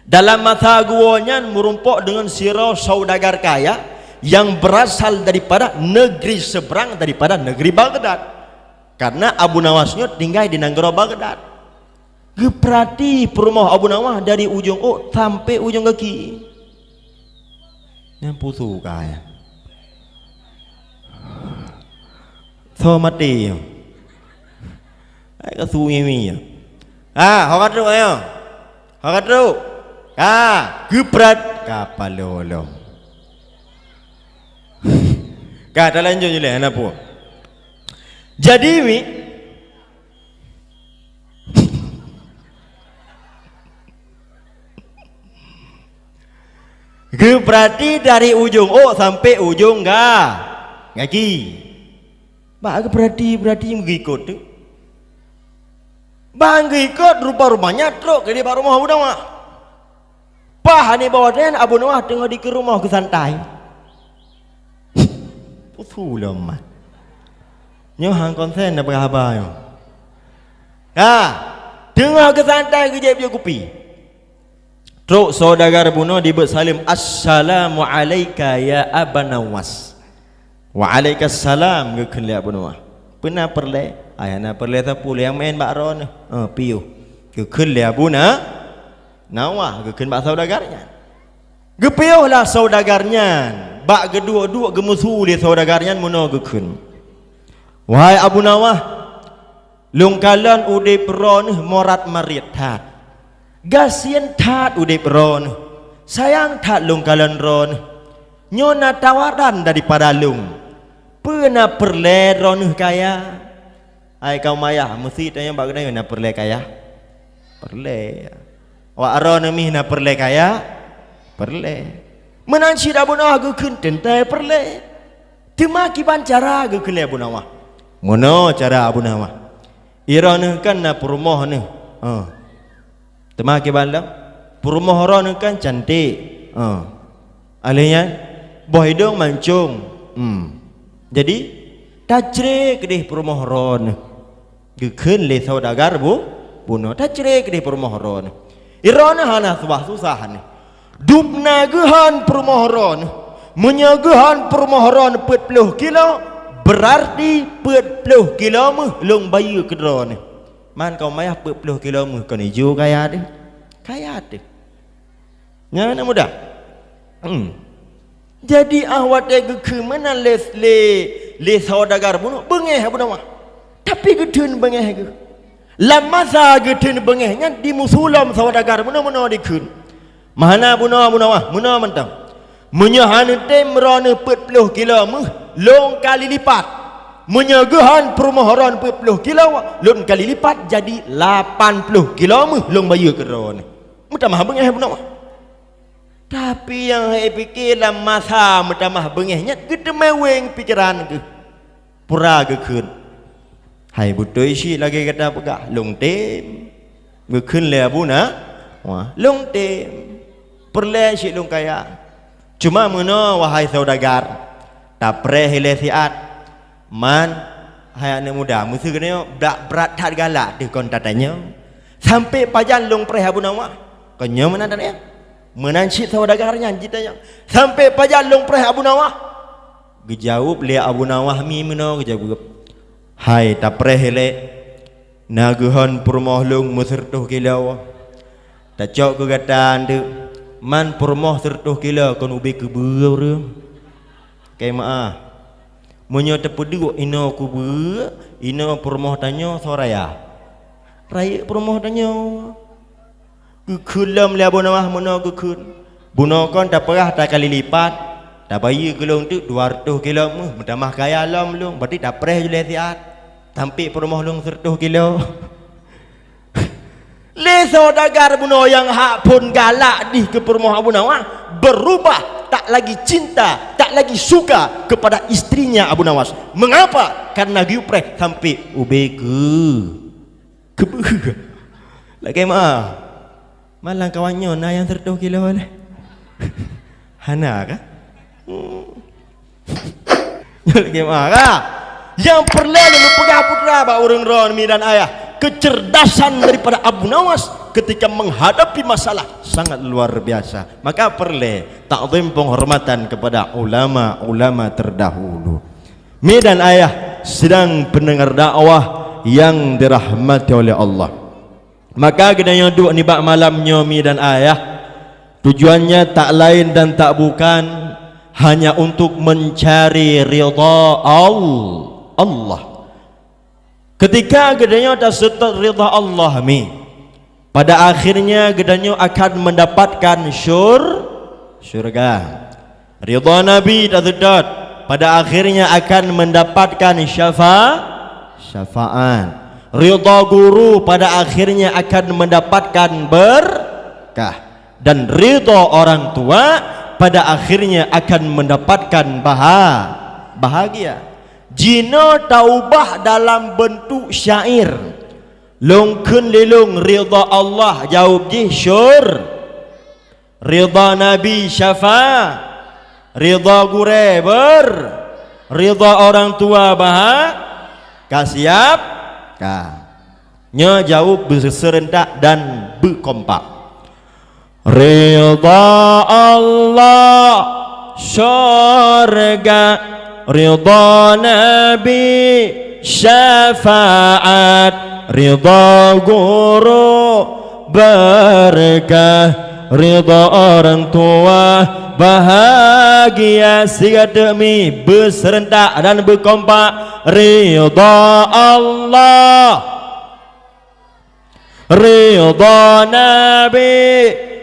Dalam masa geuwoe nyan meurumpok deungon sidroe saudagar kaya nyang beurasal daripada neugri seubrang daripada neugri Baghdad. Karena Abu Nawas nyoe tinggai di nanggroe Baghdad. Geupeurati peurumoh Abu Nawas dari ujong ôk sampoe ujong gaki. Nyan pusu kaya. Tho maté nyoe. Hai ka su ngiwi nyoe. Ha, ho ka trok nyoe. Ho ka trok. Ha, geuprat ka palo lom. Ka talanjut jileh hana peue. Jadi mi Geupeurati dari ujong ôk sampoe ujong ga-, gaki. Bak geupeurati-peurati geuikot tu. Bak geuikot rupa-rupanya trok keudeh bak rumoh Abu Nawah. Paih nibak watèe nyan Abu Nawah teungoh dikeue rumoh geusantai. Usu lom mat. Nyoe han konsen na peugah haba nyoe. Ka, teungoh geusantai geujép jok kupi. Trok saudagar bunoe dibeuet saleuem, "Assalamu alaika ya Aba Nawas." "Waalaikumsalam," geukheun lé Abu Nawah. "Peue na peureulèe?" "Ai hana peureulèe sapeue lé, nyang meu'en bak droeneuh." "Oh, piôh," geukheun lé Abu Na-, Nawah, geukheun bak saudagar nyan. Geupiyôhlah saudagar nyan, bak geuduek-duek geumeusu lé saudagar nyan meunoe geukheun, "Wahai Abu Nawah, lôn kalon udép droeneuh morat-marit that. Gasien that udép droeneuh. Sayang that lôn kalon droeneuh. Nyoe na tawaran daripada lôn. Peue na peureulèe droeneuh kaya?" Hai kaum ayah, meusi tanyoe bak geutanyoe na peureulèe kaya? Peureulèe. Awak droeneuh mi na peureulèe kaya? Peureulèe. Meunan cit Abu Nawah geukheun teuntèe peureulèe. Teuma kiban cara geukheun lé Abu Nawah? Meunoe cara Abu Nawah. Droeneuh kan na peurumoh neuh. Ha. Teuma kiban lom, peurumoh droeneuh kan cantik. Ha. Alèh nyan, boh idông mancông. Hmm. Jadi, tacré keudeh peurumoh droeneuh. Geukheun lé saudagar bu-, bunoe, tacré keudeh peurumoh droeneuh. Droeneuh hana susah-susah neuh. Dub na geuhon peurumoh droeneuh. Meunyoe geuhon peurumoh droeneuh peuet ploh kilo, beurarti peuet ploh kilo meuh lôn bayeue keu droeneuh. Man kaum ayah peuet ploh kilo meuh kon ijo kaya deuh. Kaya deuh. Nyan aneuk muda. Hmm. Jadi, ah, watèe geukheun meunan lé, lé, lé saudagar bunoe, beungéh Abu Nawah. Tapi geutheun beungéh geuh. Lam masa geutheun beungéh nyan, dimusu lom saudagar bunoe meunoe dikheun, "Meuhana bunoe Abu Nawah, meunoe mantong. Meunyoe hana tem droeneuh peuet ploh kilo meuh, lôn kali lipat. Meunyoe geuhon peurumoh droeneuh peuet ploh kilo, lôn kali lipat jadi lapan ploh kilo meuh lôn bayeue keu droeneuh." Meutamah beungéh Abu Nawah. Tapi nyang hai pike lam masa meutamah beungéh nyan geuteumé wéng pikeran geuh. Pura geukheun, "Hai beutôi cit lagèe gata peugah, lôn tem." Geukheun lé Abu Na-, wah, "Lôn tem. Peureulèe cit lôn kaya. Cuma meunoe, wahai saudagar, tapreh ilèe siat." Man, hai aneuk muda, meuseu keunoe brat-brat that galak teuh kon tatanyoe. "Sampoe pajan lôn preh Abu Nawah?" Kon nyoe meunan tatanyoe. Meunan cit saudagar nyan jitanyong, "Sampoe pajan lôn preh Abu Nawah?" Geujaweueb lé Abu Nawah mi meunoe geujaweueb, "Hai tapreh ilèe, na geuhon peurumoh lôn meusireutôh kilo. Tacok keu gata anteuk, man peurumoh sireutôh kilo kon ubé keubeue ureueng. Keu meu'ah, meunyoe teupeuduek inoe keubeue, inoe peurumoh tanyoe soe raya? Rayeuk peurumoh tanyoe." Geukheun lom lé Abu Nawah meunoe geukheun, "Bunoe kon tapeurah takali lipat, tabayeue keu lôn teuk dua reutôh kilo meuh, meutamah kaya lom lôn, berarti tapreh ju lé siat, sampoe peurumoh lôn sireutôh kilo." Lé saudagar bunoe nyang hak phon galak dih keu peurumoh Abu Nawah, berubah, tak lagi cinta, tak lagi suka kepada istrinya Abu Nawas. Mengapa? Karena geuyue preh sampoe ubé keu keubeue. Lagèe ma. Malang kawan nyoe na nyang sireutôh kilo lé. Hana ka? Hmm. Lagèe ma ka? Nyang peureulèe lôn peugah putra bak ureueng droe mi dan ayah, kecerdasan daripada Abu Nawas ketika menghadapi masalah sangat luar biasa. Maka peureulèe takzim penghormatan kepada ulama-ulama terdahulu. Mi dan ayah sidang pendengar dakwah yang dirahmati oleh Allah. Maka geutanyoe duek nibak malam nyoe mi dan ayah, tujuannya tak lain dan tak bukan hanya untuk mencari ridha Al-, Allah. Ketika geutanyoe taseutôt ridha Allah mi, pada akhirnya geutanyoe akan mendapatkan syur-, syurga. Ridha Nabi taseutôt, pada akhirnya akan mendapatkan syafa-, syafaat. Ridha guru pada akhirnya akan mendapatkan berkah. Dan ridha orang tua pada akhirnya akan mendapatkan baha-, bahagia. Jinoe taubah dalam bentuk syair. Lôn kheun lé lôn, ridha Allah jaweueb jih syur-, ridha Nabi syafa-, ridha gurée ber-, ridha orang tua baha-, ka siap? Ka. Nyoe jaweueb beuseurentak dan beukompak. Ridha Allah syurga, ridha Nabi syafaat, ridha guru berkah, ridha orang tua bahagia. Siga teuk mi, beuseurentak dan beukompak. Ridha Allah, ridha Nabi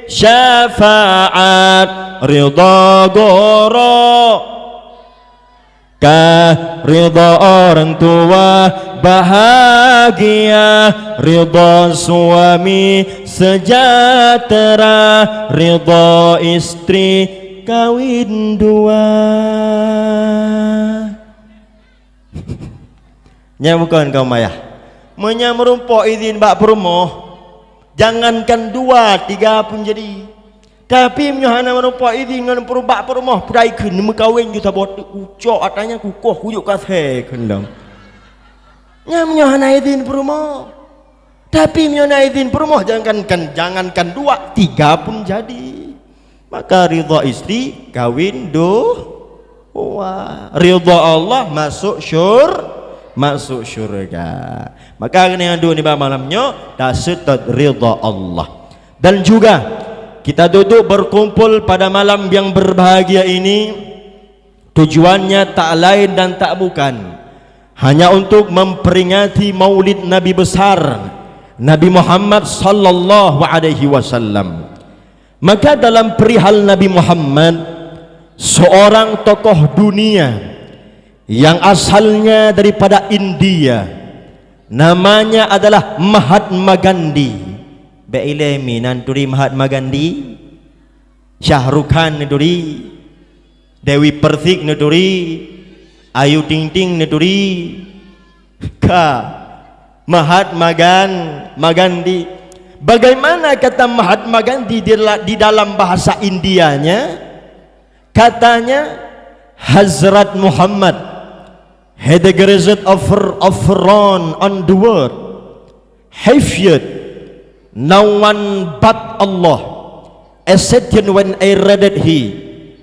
syafaat, ridha guru ka, ridha orang tua bahagia, ridha suami sejahtera, ridha istri kawin dua. Nyan bukon kaum ayah. Meunyoe meurumpok idhin bak peurumoh, jangankan dua, tiga pun jadi. Tapi meunyoe hana meurumpok idhin ngon peurumbak peurumoh, peudai kheun neumeukawen ju saboh teuk, kucok atra nyan, kukoh kujok kasée kheun dong. Nyan meunyoe hana idhin peurumoh. Tapi meunyoe na idhin peurumoh, jangankan, jangankan dua, tiga pun jadi. Maka ridha istri kawin dua. Ridha Allah masuk syur-, masuk syurga. Maka keuneuk duek nibak malam nyoe, taseutôt ridha Allah. Dan juga, kita duduk berkumpul pada malam yang berbahagia ini, tujuannya tak lain dan tak bukan, hanya untuk memperingati Maulid Nabi besar, Nabi Muhammad sallallahu alaihi wasallam. Maka dalam perihal Nabi Muhammad, seorang tokoh dunia yang asalnya daripada India, namanya adalah Mahatma Gandhi. Bék ilée mi nan turi Mahatma Gandhi, Shah Rukh Khan neuturi, Dewi Persik neuturi, Ayu Ting Ting neuturi, ka Mahatma Gan-, ma Gandhi. Bagaimana kata Mahatma Gandhi di la-, di dalam bahasa Indianya? Katanya, "Hazrat Muhammad had the greatest offer, offer on, on the world. Hafiyat, no one but Allah. Exception when I read it he,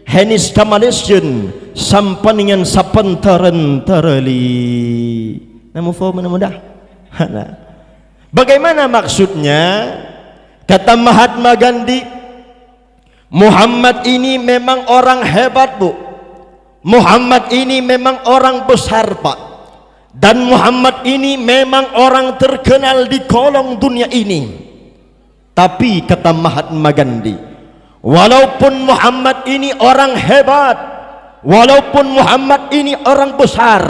Henis Kamalation, Sampanian Sapantaren Tereli." Namu fo mana mudah? Hana. Bagaimana maksudnya? Kata Mahatma Gandhi, "Muhammad ini memang orang hebat, Bu. Muhammad ini memang orang besar, Pak. Dan Muhammad ini memang orang terkenal di kolong dunia ini." Tapi kata Mahatma Gandhi, "Walaupun Muhammad ini orang hebat, walaupun Muhammad ini orang besar,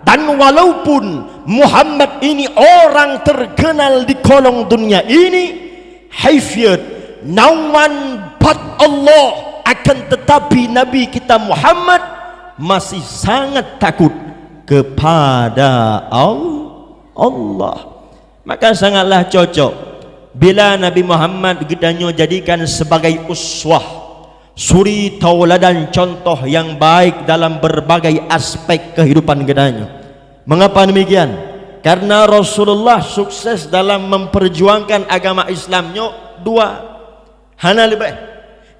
dan walaupun Muhammad ini orang terkenal di kolong dunia ini, hafiyat, no one but Allah, akan tetapi Nabi kita Muhammad masih sangat takut kepada Al-, Allah." Maka sangatlah cocok bila Nabi Muhammad geutanyoe jadikan sebagai uswah, suri tauladan, contoh yang baik dalam berbagai aspek kehidupan geutanyoe. Mengapa demikian? Karena Rasulullah sukses dalam memperjuangkan agama Islam nyoe dua, hana leubeh.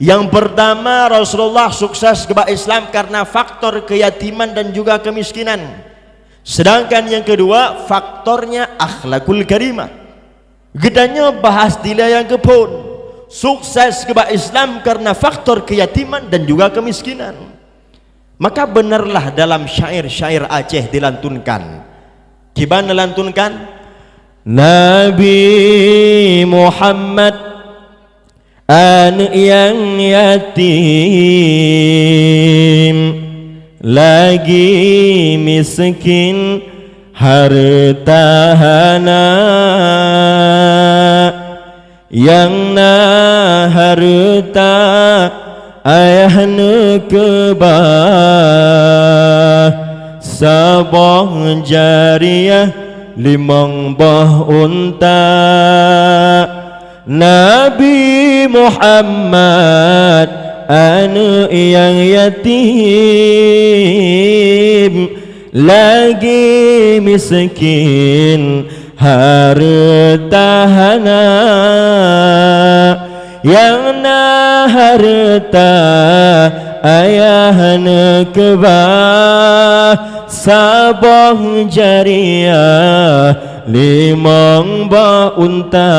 Yang pertama, Rasulullah sukses keu bak Islam karena faktor keyatiman dan juga kemiskinan. Sedangkan yang kedua, faktornya akhlakul karimah. Geutanyoe bahas dilée nyang keuphon, sukses keu bak Islam karena faktor keyatiman dan juga kemiskinan. Maka beunarlah dalam syair-syair Aceh dilantunkan, Kiban neulantunkan, Nabi Muhammad, aneuëk nyang yatim, lagi miskin, hareuta hana. Nyang na hareuta ayah neukeubah, saboh jariah, limong boh unta. Nabi Muhammad, aneuëk nyang yatim, lagi miskin, hareuta hana. Nyang na hareuta ayah neukeubah, saboh jariah, limong boh unta.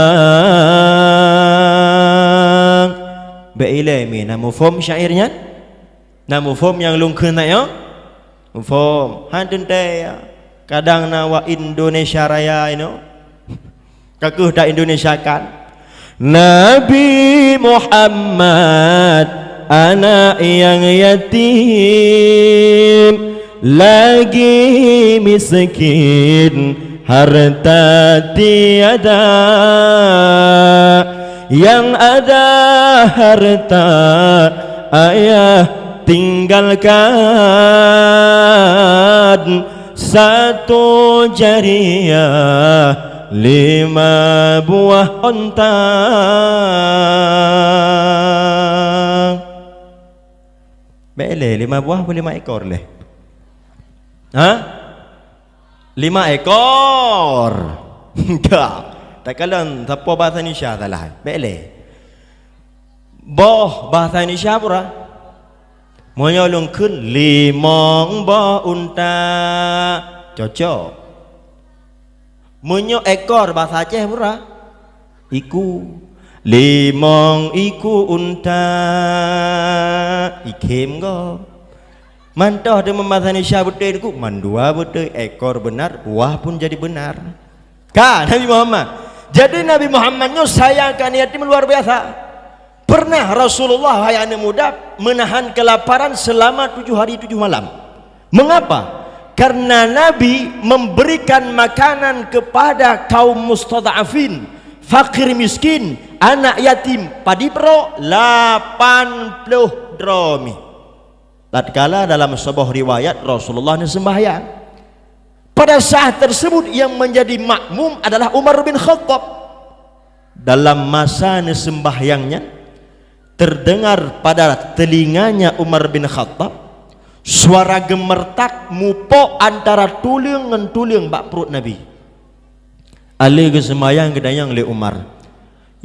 Bék ilée mi, na muphom syair nyan? Na muphom nyang lôn kheun nyoe? Muphom. Han teuntée, ya. Kadang na wa Indonesia Raya inoe. Ka keuh ta Indonesia kan. Nabi Muhammad, aneuëk nyang yatim, lagi miskin, hareuta tiada. Nyang ada hareuta ayah tinggalkan, sato jariah, lima buah onta. Bék lé, lima buah apa lima ekor lé? Ha? Lima ekor. Dah. Takalon sapo bahasa Indonesia salah. Bék lé. Boh bahasa Indonesia pura. Meunyoe lôn kheun limong boh unta, cocok. Meunyoe ekor bahasa Aceh pura, iku. Limong iku unta, ikhém gob. Mantoh teuma bahasa Indonesia beutôi iku, mandua beutôi, ekor benar, buah pun jadi benar. Ka, Nabi Muhammad. Jadi Nabi Muhammad nyoe sayang keu aneuk yatim luar biasa. Pernah Rasulullah, wahai aneuk muda, menahan kelaparan selama tujuh hari tujuh malam. Mengapa? Karena Nabi memberikan makanan kepada kaum mustadhafin, fakir miskin, anak yatim, padit droe lapan ploh droe mi. Tatkala dalam sebuah riwayat Rasulullah neuseumbahyang. Pada saat tersebut yang menjadi makmum adalah Umar bin Khattab. Dalam masa neuseumbahyang nyan, terdengar pada telinganya Umar bin Khattab suara gemertak mupok antara tuleueng ngon tuleueng bak pruet Nabi. Aleuh geuseumbahyang geutanyong lé Umar,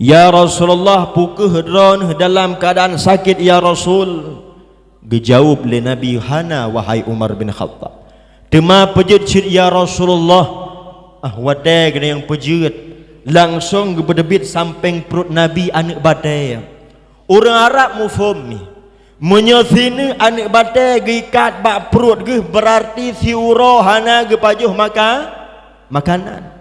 "Ya Rasulullah, peu kheueh droeneuh dalam keuadaan sakét, ya Rasul?" Geujaweueb lé Nabi, "Hana, wahai Umar bin Khattab. Teuma peujeuet cit, ya Rasulullah." Ah, watée geutanyong peujeuet, langsong geupeuteubiet sampéng pruet Nabi aneuk batée. Ureuëng Arab muphom mi, meunyoe sineuk aneuk batée geuikat bak pruet geuh, beurarti siuroe hana geupajoh maka-, makanan.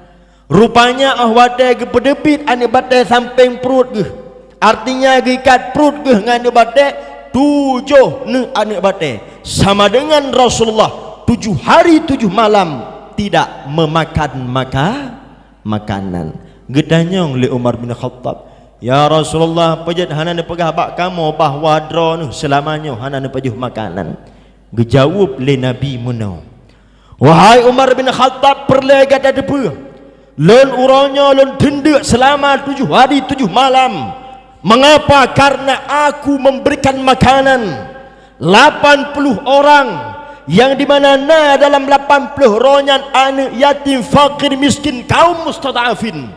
Rupanya óh watée geupeuteubiet aneuk batée sampéng pruet geuh, artinya geuikat pruet geuh ngon aneuk batée, tujoh neuk aneuk batée, sama dengan Rasulullah tujuh hari tujuh malam tidak memakan maka-, makanan. Geutanyong lé Umar bin Khattab, "Ya Rasulullah, peujeuet hana neupeugah bak kamoe bahwa droeneuh seulama nyoe hana neupajoh makanan?" Geujaweueb lé Nabi meunoe, "Wahai Umar bin Khattab, peureulée gata teupeue, lôn uroe nyoe lôn teundeuk seulama tujoh hari tujoh malam. Mengapa? Karena aku memberikan makanan lapan puluh orang, yang di mana na dalam lapan puluh droe nyan aneuk yatim, fakir, miskin, kaum mustadhafin.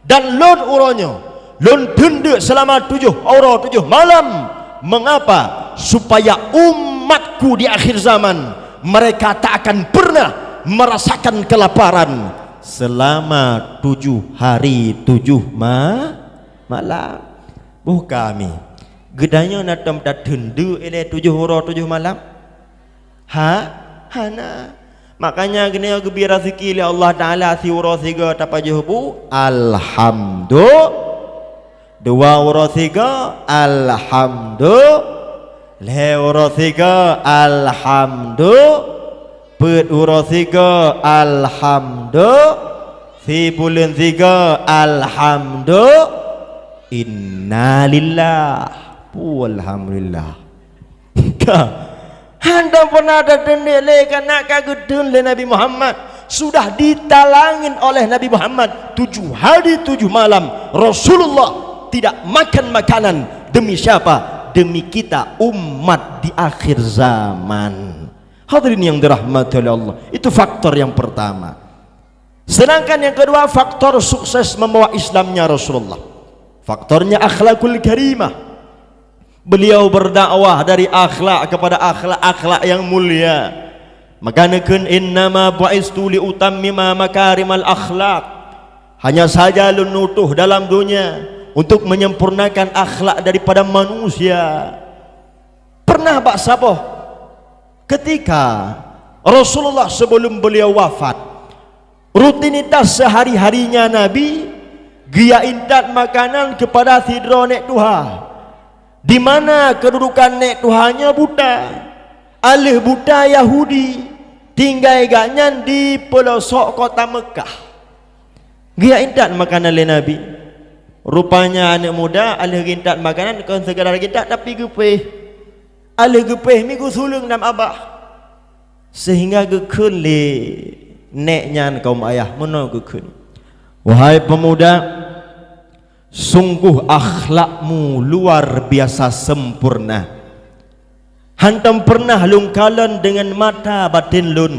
Dan lôn uroe nyoe, lôn teundeuk seulama tujoh uroe tujoh malam. Mengapa? Supaya umatku di akhir zaman, mereka tak akan pernah merasakan kelaparan selama tujuh hari tujuh ma-, malam." Boh kami, geutanyoe na tom tateundeuk ilée tujoh uroe tujoh malam? Ha? Hana. Makanya geuneuk geubri raseuki lé Allah Taala, siuroe sigoe tapajoh bu, alhamdu-, dua uroe sigoe, alhamdu-, lhée uroe sigoe, alhamdu-, peuet uroe sigoe, alhamdu-, sibuleuen sigoe, alhamdu-, innalillah. Pu alhamdulillah. Ka. Hana pernah tateuntèe lé, kana ka geuteun lé Nabi Muhammad. Sudah ditalangin oleh Nabi Muhammad tujuh hari tujuh malam. Rasulullah tidak makan makanan. Demi siapa? Demi kita, umat di akhir zaman. Hadirin yang dirahmati oleh Allah. Itu faktor yang pertama. Sedangkan yang kedua, faktor sukses membawa Islamnya Rasulullah. Faktornya akhlakul karimah. Beliau berdakwah dari akhlak kepada akhlak, akhlak yang mulia. Maka neukheun, "Innama bu'istu li utammima makarimal akhlak." Hanya saja lôn utus dalam dunia untuk menyempurnakan akhlak daripada manusia. Pernah bak saboh ketika Rasulullah sebelum beliau wafat, rutinitas sehari-harinya Nabi geujak intat makanan kepada sidroe nèk tuha, di mana kedudukan nèk tuha nyoe buta, aleuh buta Yahudi, tinggai gobnyan di peulosok kota Meukah. Geujak intat makanan lé Nabi. Rupanya aneuk muda aleuh geuintat makanan kon sekadar geuintat, tapi geupéh. Aleuh geupéh mi geusuleueng lam abah. Sehingga geukheun lé nèk nyan, kaum ayah, meunoe geukheun, "Wahai pemuda, sungguh akhlakmu luar biasa sempurna. Hantom pernah lôn kalon deungon mata baten lôn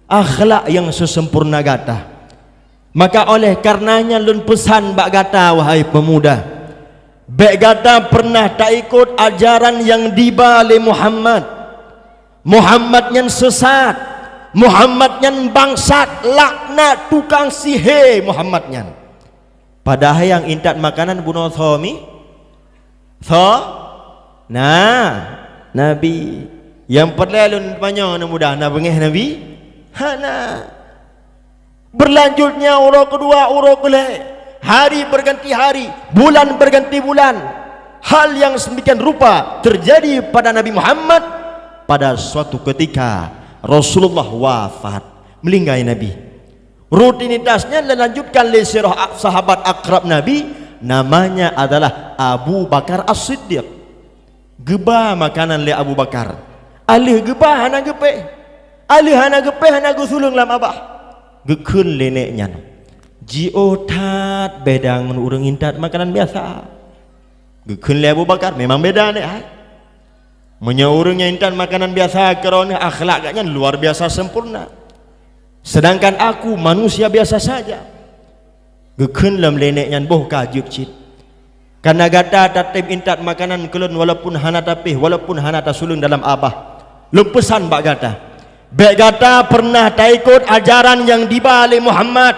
akhlak nyang seusempurna gata. Maka oleh karenanya lôn peusan bak gata, wahai pemuda, bèk gata pernah taikot ajaran nyang diba lé Muhammad. Muhammad nyan seusat, Muhammad nyan bangsat, laknat, tukang sihé Muhammad nyan." Padahai nyang intat makanan bunoe soe mi? Soe? Na, Nabi. Nyang peureulèe lôn tanyong aneuk muda, na beungèh Nabi? Hana. Berlanjutnya uroe keudua, uroe keulhèe, hari berganti hari, bulan berganti bulan, hal yang sedemikian rupa terjadi pada Nabi Muhammad. Pada suatu ketika Rasulullah wafat, meuninggai Nabi. Rutinitas nyan dilanjutkan lé sidroe sahabat akrab Nabi, namanya adalah Abu Bakar As-Siddiq. Geuba makanan lé Abu Bakar. Aleuh geuba hana geupéh. Aleuh hana geupéh, hana geusuleueng lam abah. Geukheun lé nèk nyan, "Jiôh that beda ngon ureueng intat makanan biasa." Geukheun lé Abu Bakar, "Memang beda, nèk hai. Meunyoe ureueng nyang intat makanan biasa, keureuh akhlak gobnyan luar biasa sempurna. Sedangkan aku manusia biasa saja." Geukheun lom lé nèk nyan, "Boh ka jeuet cit. Kareuna gata tatém intat makanan keu lôn walaupun hana tapéh, walaupun hana tasuleueng dalam abah. Lôn peusan bak gata, bèk gata pernah taikot ajaran nyang diba lé Muhammad.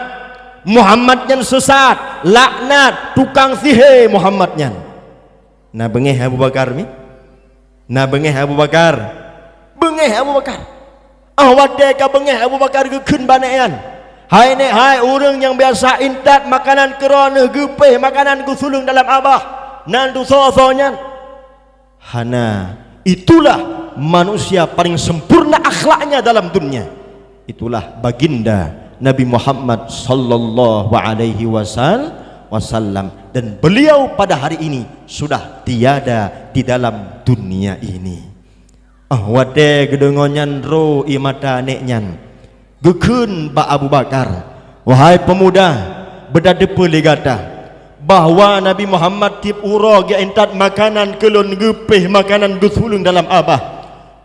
Muhammad nyan seusat, laknat, tukang sihé Muhammad nyan." Na beungèh Abu Bakar mi? Na beungèh Abu Bakar? Beungèh Abu Bakar. Óh watèe ka beungèh Abu Bakar geukheun bak nèk nyan, "Hai nèk hai, ureueng nyang biasa intat makanan keu droeneuh geupéh makanan geusuleueng dalam abah, nan tusoe-soe nyan?" Hana. Itulah manusia paling sempurna akhlaknya dalam dunia. Itulah baginda Nabi Muhammad sallallahu alaihi wasal-, wasallam, dan beliau pada hari ini sudah tiada di dalam dunia ini. Óh watèe geudeungö nyan ro ie mata nèk nyan, geukheun bak Abu Bakar, "Wahai peumuda, beutateupeue lé gata bahwa Nabi Muhammad tiep uroe geuintat makanan keu lôn, geupéh makanan geusuleueng dalam abah.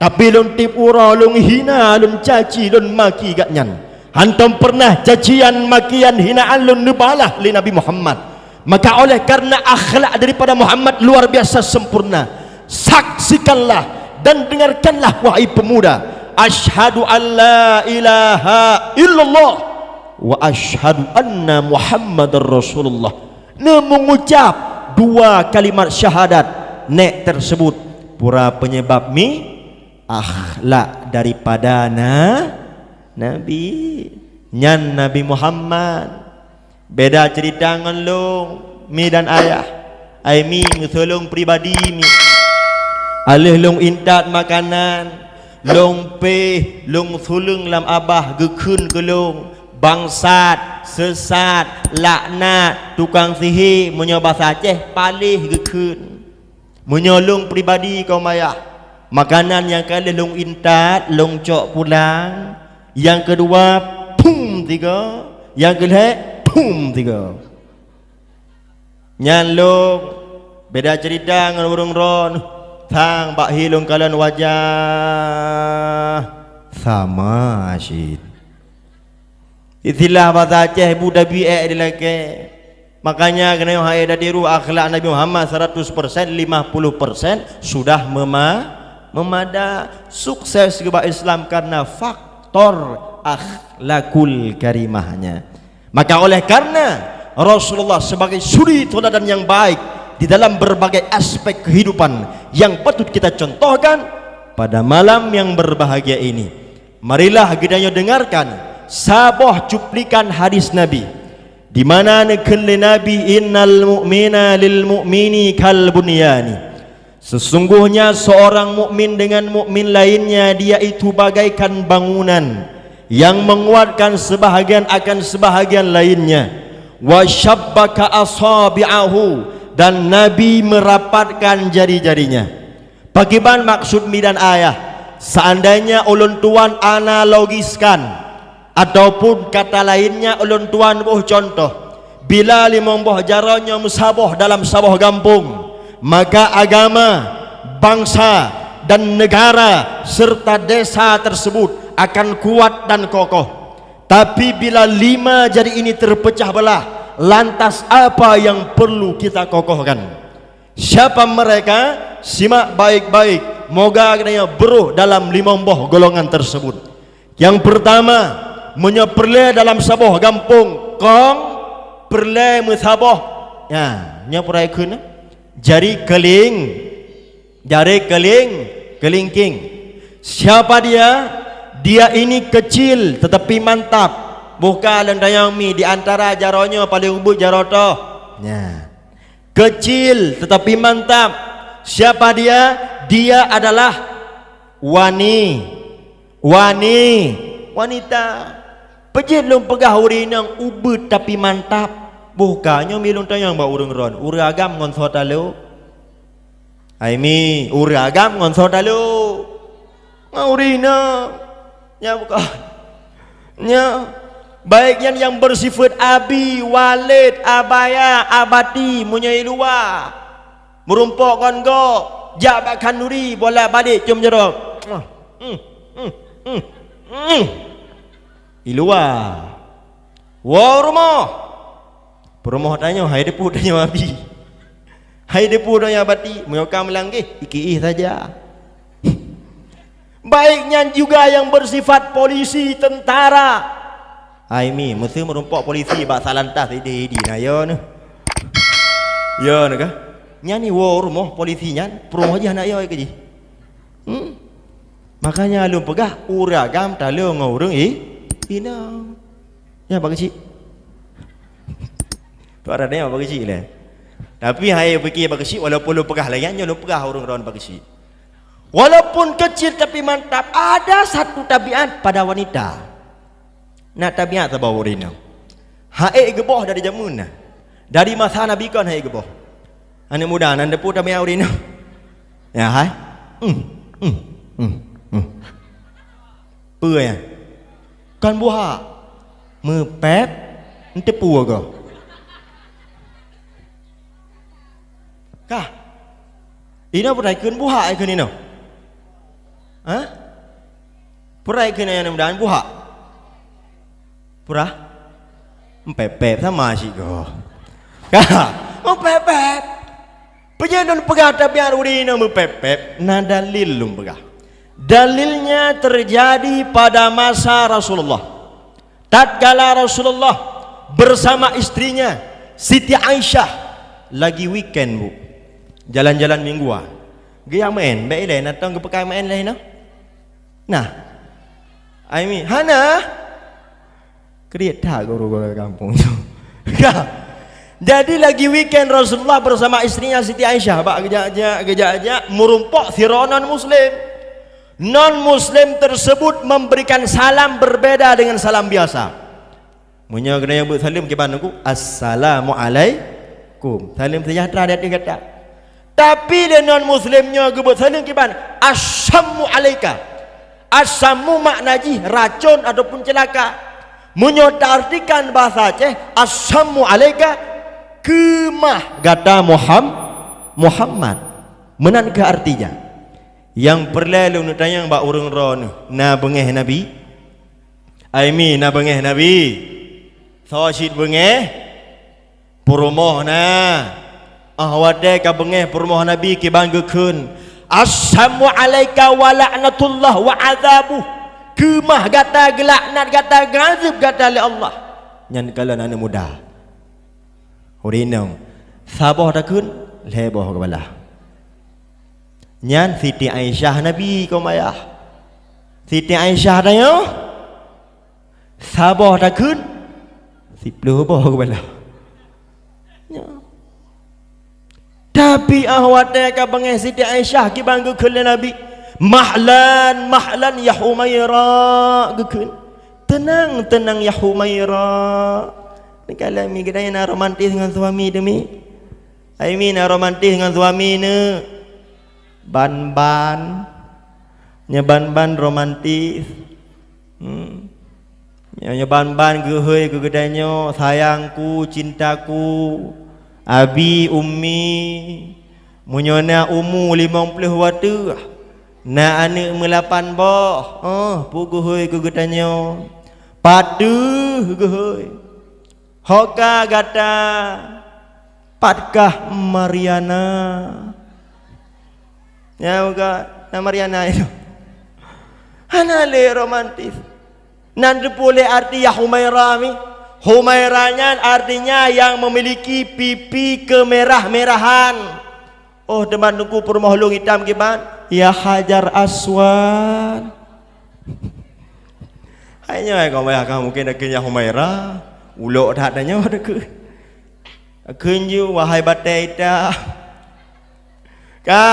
Tapi lôn tiep uroe lôn hina, lôn caci, lôn maki gobnyan. Hantom peureunah cacian, makian, hinaan lôn neubalah lé Nabi Muhammad. Maka oleh karena akhlak daripada Muhammad luar biasa sempurna, saksikanlah dan dengarkanlah, wahai pemuda, asyhadu an la ilaha illallah wa asyhadu anna Muhammadar Rasulullah." Neumeungucap dua kalimat syahadat nèk tersebut, pura penyebab mi akhlak daripada na-, Nabi. Nyan Nabi Muhammad. Beda cerita ngon lôn, mi dan ayah. Ai mi, ngeuseu lôn pribadi mi. Aleuh lôn intat makanan, lôn péh, lôn suleueng lam abah geukheun keu lôn, bangsat, seusat, laknat, tukang sihé, meunyoe basa Aceh, paléh geukheun. Meunyoe lôn pribadi keu ayah, makanan nyang ka lheueh lôn intat, lôn cok pulang, nyang keudua, phum tiga, nyang keulhèe, phum tiga. Nyan lôn beda cerita ngon ureuëng droen, sang bak hi lôn kalon wajah sama cit. Istilah basa Aceh bu tabi ék dilakée. Makanya keuneuk hai dadi ruh akhlak Nabi Muhammad seratus persen, lima puluh persen sudah mema-, memada. Sukses geuba Islam karena faktor akhlakul karimahnya. Maka oleh karena Rasulullah sebagai suri teladan yang baik di dalam berbagai aspek kehidupan yang patut kita contohkan pada malam yang berbahagia ini, marilah geutanyoe dengarkan saboh cuplikan hadis Nabi, di mana neukheun lé Nabi, "Innal mu'mina lil mu'mini kal bunyani." Sesungguhnya seorang mukmin dengan mukmin lainnya, dia itu bagaikan bangunan yang menguatkan sebahagian akan sebahagian lainnya. Wa syabbaka asabi'ahu, dan Nabi merapatkan jari-jarinya. Pakiban maksud mi dan ayah? Seandainya ulôn tuan analogiskan, ataupun kata lainnya ulôn tuan boh contoh, bila limong boh jaroe nyoe meusaboh dalam saboh gampông, maka agama, bangsa, dan negara serta desa tersebut akan kuat dan kokoh. Tapi bila lima jari ini terpecah belah, lantas apa yang perlu kita kokohkan? Siapa mereka? Simak baik-baik. Moga geutanyoe beurôh dalam limong boh golongan tersebut. Yang pertama, meunyoe peureulée dalam saboh gampông kong, peureulée meusaboh. Ya, nyoe peureulée kheun, jari keuling, jari keuling, keulingking. Siapa dia? Dia ini kecil tetapi mantap. Boh ka lôn tanyong mi, di antara jaroe nyoe paléng ubit jaroe toh. Nya. Kecil tetapi mantap. Siapa dia? Dia adalah wani. Wani, wanita. Peujeuet lôn peugah ureuëng inong ubit tapi mantap. Boh ka nyoe mi lôn tanyong bak ureuëng droen, ureuëng agam ngon soe talô? Hai mi, ureuëng agam ngon soe talô? Ngon ureuëng inong. Nyan bukan. Nyan, baik nyan nyang bersifat abi, walid, abaya, abati, meunyoe i luwa. Meurumpok ngon gob, jak bak khanduri, bolak-balik cium jaroe. Hmm, hmm, hmm, hmm, hmm. I luwa. Woe u rumoh. Peurumoh tanyoe, hai depu tanyoe abi. Hai depu tanyoe abati, meunyoe ka meulanggeh, ikiih saja. Baik nyan juga nyang bersifat polisi, tentara. Hai mi, meuseu meurumpok polisi bak salantas idéh-idéh na yo neuh. Yo neuh kah? Nyan ni woe u rumoh polisi nyan, peurumoh jih aneuk yo keu jih. Hmm? Makanya lôn peugah, ureuëng agam talô ngon ureuëng i-, inong. Nyan bak keuchik. Tuan ada yang bak keuchik leh. Tapi hai pike bak keuchik, walaupun lôn peugah lagée nyan, lôn peugah ureuëng droen bak keuchik. Walaupun kecil tapi mantap, ada satu tabiat pada wanita. Na tabiat saboh ureuëng inong. Haék geuboh dari jameun na. Dari masa Nabi kon haék geuboh. Aneuk muda nan depu tabiat ureuëng inong. Ya hai. Hmm. Hmm. Hmm. Hmm. Peue nyan? Kon buhak. Meupép, eunteupeu goe. Kah? Inoe peureulée kheun buhak ai kheun inoe. Hah? Peureulée kheun ayah muda buhak. Pura? Meupép-pép sama cit goe. Kah? Meupép-pép. Peue nyang lôn peugah tabiat ureuëng inong meupép-pép, na dalil lôn peugah. Dalilnya terjadi pada masa Rasulullah. Tatkala Rasulullah bersama istrinya Siti Aisyah lagi weekend, Bu. Jalan-jalan mingguan. Geujak meu'en, bék ilée na tong geupeukai meu'en lé inoe. Nah, Ai mi, hana. Kriet that guru-guru kampung tu. Ka. Jadi lagi weekend Rasulullah bersama istrinya Siti Aisyah. Bak geujak-jak, geujak-jak, meurumpok sidroe non muslim. Non muslim tersebut memberikan salam berbeda dengan salam biasa. Meunyoe geutanyoe beuet saleuem kiban Teungku, "Assalamualaikum." Saleuem seujahteura di ateueh gata. Tapi lé non muslim nyoe geubeuet saleuem kiban, "Assammu alaika." Assammu makna jih racon ataupun ceulaka. Meunyoe taartikan bahasa Aceh, "Assammu alaika," keumah gata Muham-, Muhammad. Meunan keuh artinya. Nyang peureulée lôn tanyong bak ureuëng droeneuh, na beungéh Nabi? Ai mi, na beungéh Nabi? Soe cit beungéh? Peurumoh na. Ah watée ka beungéh peurumoh Nabi kiban geukheun, "Assammu alaika wa laknatullah wa adzabuh." Keumah gata, geulaknat gata, geuazeueb gata lé Allah. Nyan kalon aneuëk muda. Ureuëng inong, saboh takheun, lhée boh geubalah. Nyan Siti Aisyah Nabi keu mayah. Siti Aisyah tanyoe, saboh takheun, siplôh boh geubalah. Nyoe. Tapi ah watée ka beungéh Siti Aisyah kiban geukheun lé Nabi, "Mahlan, mahlan ya Humaira," geukheun. "Teunang, teunang ya Humaira." Neukalon mi, geutanyoe na romantis ngon suami teuh mi? Ai mi na romantis ngon suami neuh? Ban-ban. Nyoe ban-ban romantis. Hmm. Nyoe ban-ban geuhôi keu geutanyoe, sayangku, cintaku, abi, ummi. Meunyoe na umu limong ploh wateuh, na aneuëk meulapan boh, oh, peue geuhôi keu geutanyoe. Pat teuh geuhôi. Ho ka gata, pat kah Mariana? Nyan ka na Mariana itu. Hana lé romantis. Nan teupeue lé arti ya Humaira mi? Humaira nyan artinya yang memiliki pipi kemerah-merahan. Oh, teuma Teungku peurumoh lôn itam kiban, ya Hajar Aswad. Hai nyoe, hai kaum ayah, ka mungkin takheun ya Humaira, ulok that tanyoe takheun. Takheun ju, wahai batée itam. Ka,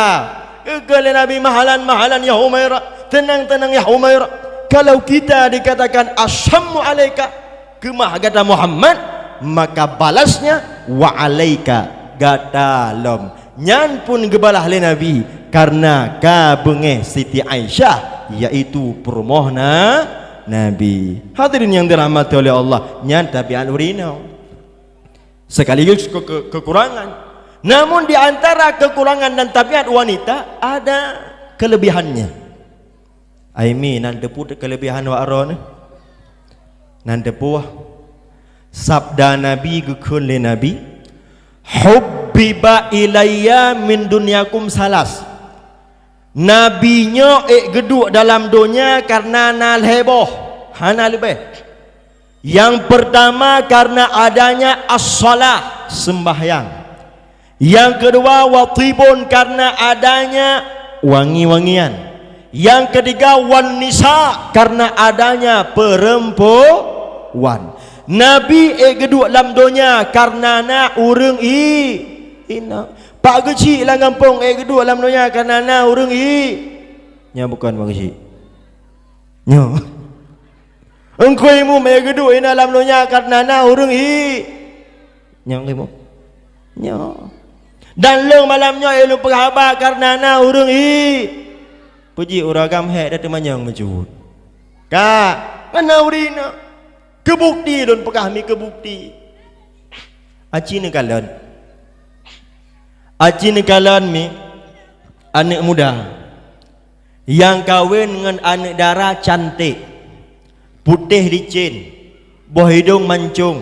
geukheun lé Nabi, "Mahlan, mahlan ya Humaira, teunang, teunang ya Humaira." Kalau kita dikatakan, "Assammu alaika," keumah gata Muhammad, maka balasnya, "Wa alaika," gata lom. Nyan pun geubalah lé Nabi, karena ka beungéh Siti Aisyah, yaitu peurumoh na-, Nabi. Hadirin yang dirahmati oleh Allah, nyan tabiat ureuëng inong. Sekaligus ke-, ke-, kekurangan. Namun di antara kekurangan dan tabiat wanita ada kelebihannya. Ai mi nan teupeue kelebihan wak droeneuh? Nan teupeue, sabda Nabi geukheun lé Nabi, "Hubbiba ilayya min dunyakum salas." Nabi nyoe ék geuduek dalam donya kareuna na lhée boh, hana leubeh. Yang pertama, karena adanya as-shalah, sembahyang. Yang kedua, wa thibun, karena adanya wangi-wangian. Yang ketiga, wan nisa, karena adanya perempuan. Nabi ék geuduek lam donya karena na ureuëng i-, inong. Pak Geuchik lam gampông ék geuduek lam donya karena na ureuëng i-, nyan bukon Pak Geuchik. Nyoe. Engkau imum ék geuduek inan lam donya karena na ureuëng i-, nyoe engkau imum. Nyoe. Dan lôn malam nyoe ék lôn peugah haba karena na ureuëng i-, puji ureuëng agam hék dan teumanyong meujuhud. Ka, karena ureuëng inong. Keubukti lôn peugah mi keubukti. Aci neukalon. Aci neukalon mi aneuëk muda. Nyang kawen ngon aneuëk dara cantik, putéh licén, boh idong mancong,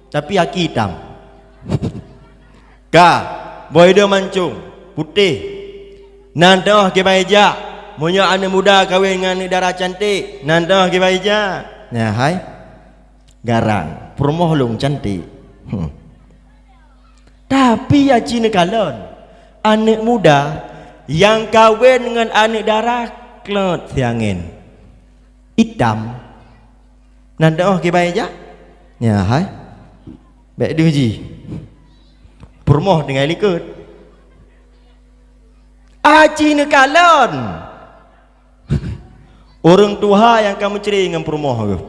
tapi aki itam. Ka, boh idong mancong, putéh. Nan teuh kiban ijak, meunyoe aneuëk muda kawen ngon aneuëk dara cantik, nan teuh kiban ijak. Nyan hai. Garang, peurumoh lôn cantik. Hmm. Tapi aci neukalon, aneuëk muda nyang kawen ngon aneuëk dara klot siangén. itam. Nan teuh kiban jak? Nyan hai. Bèk deuh jih. Peurumoh tinggai likot. Aci neukalon. Ureuëng tuha nyang ka meucre ngon peurumoh geuh.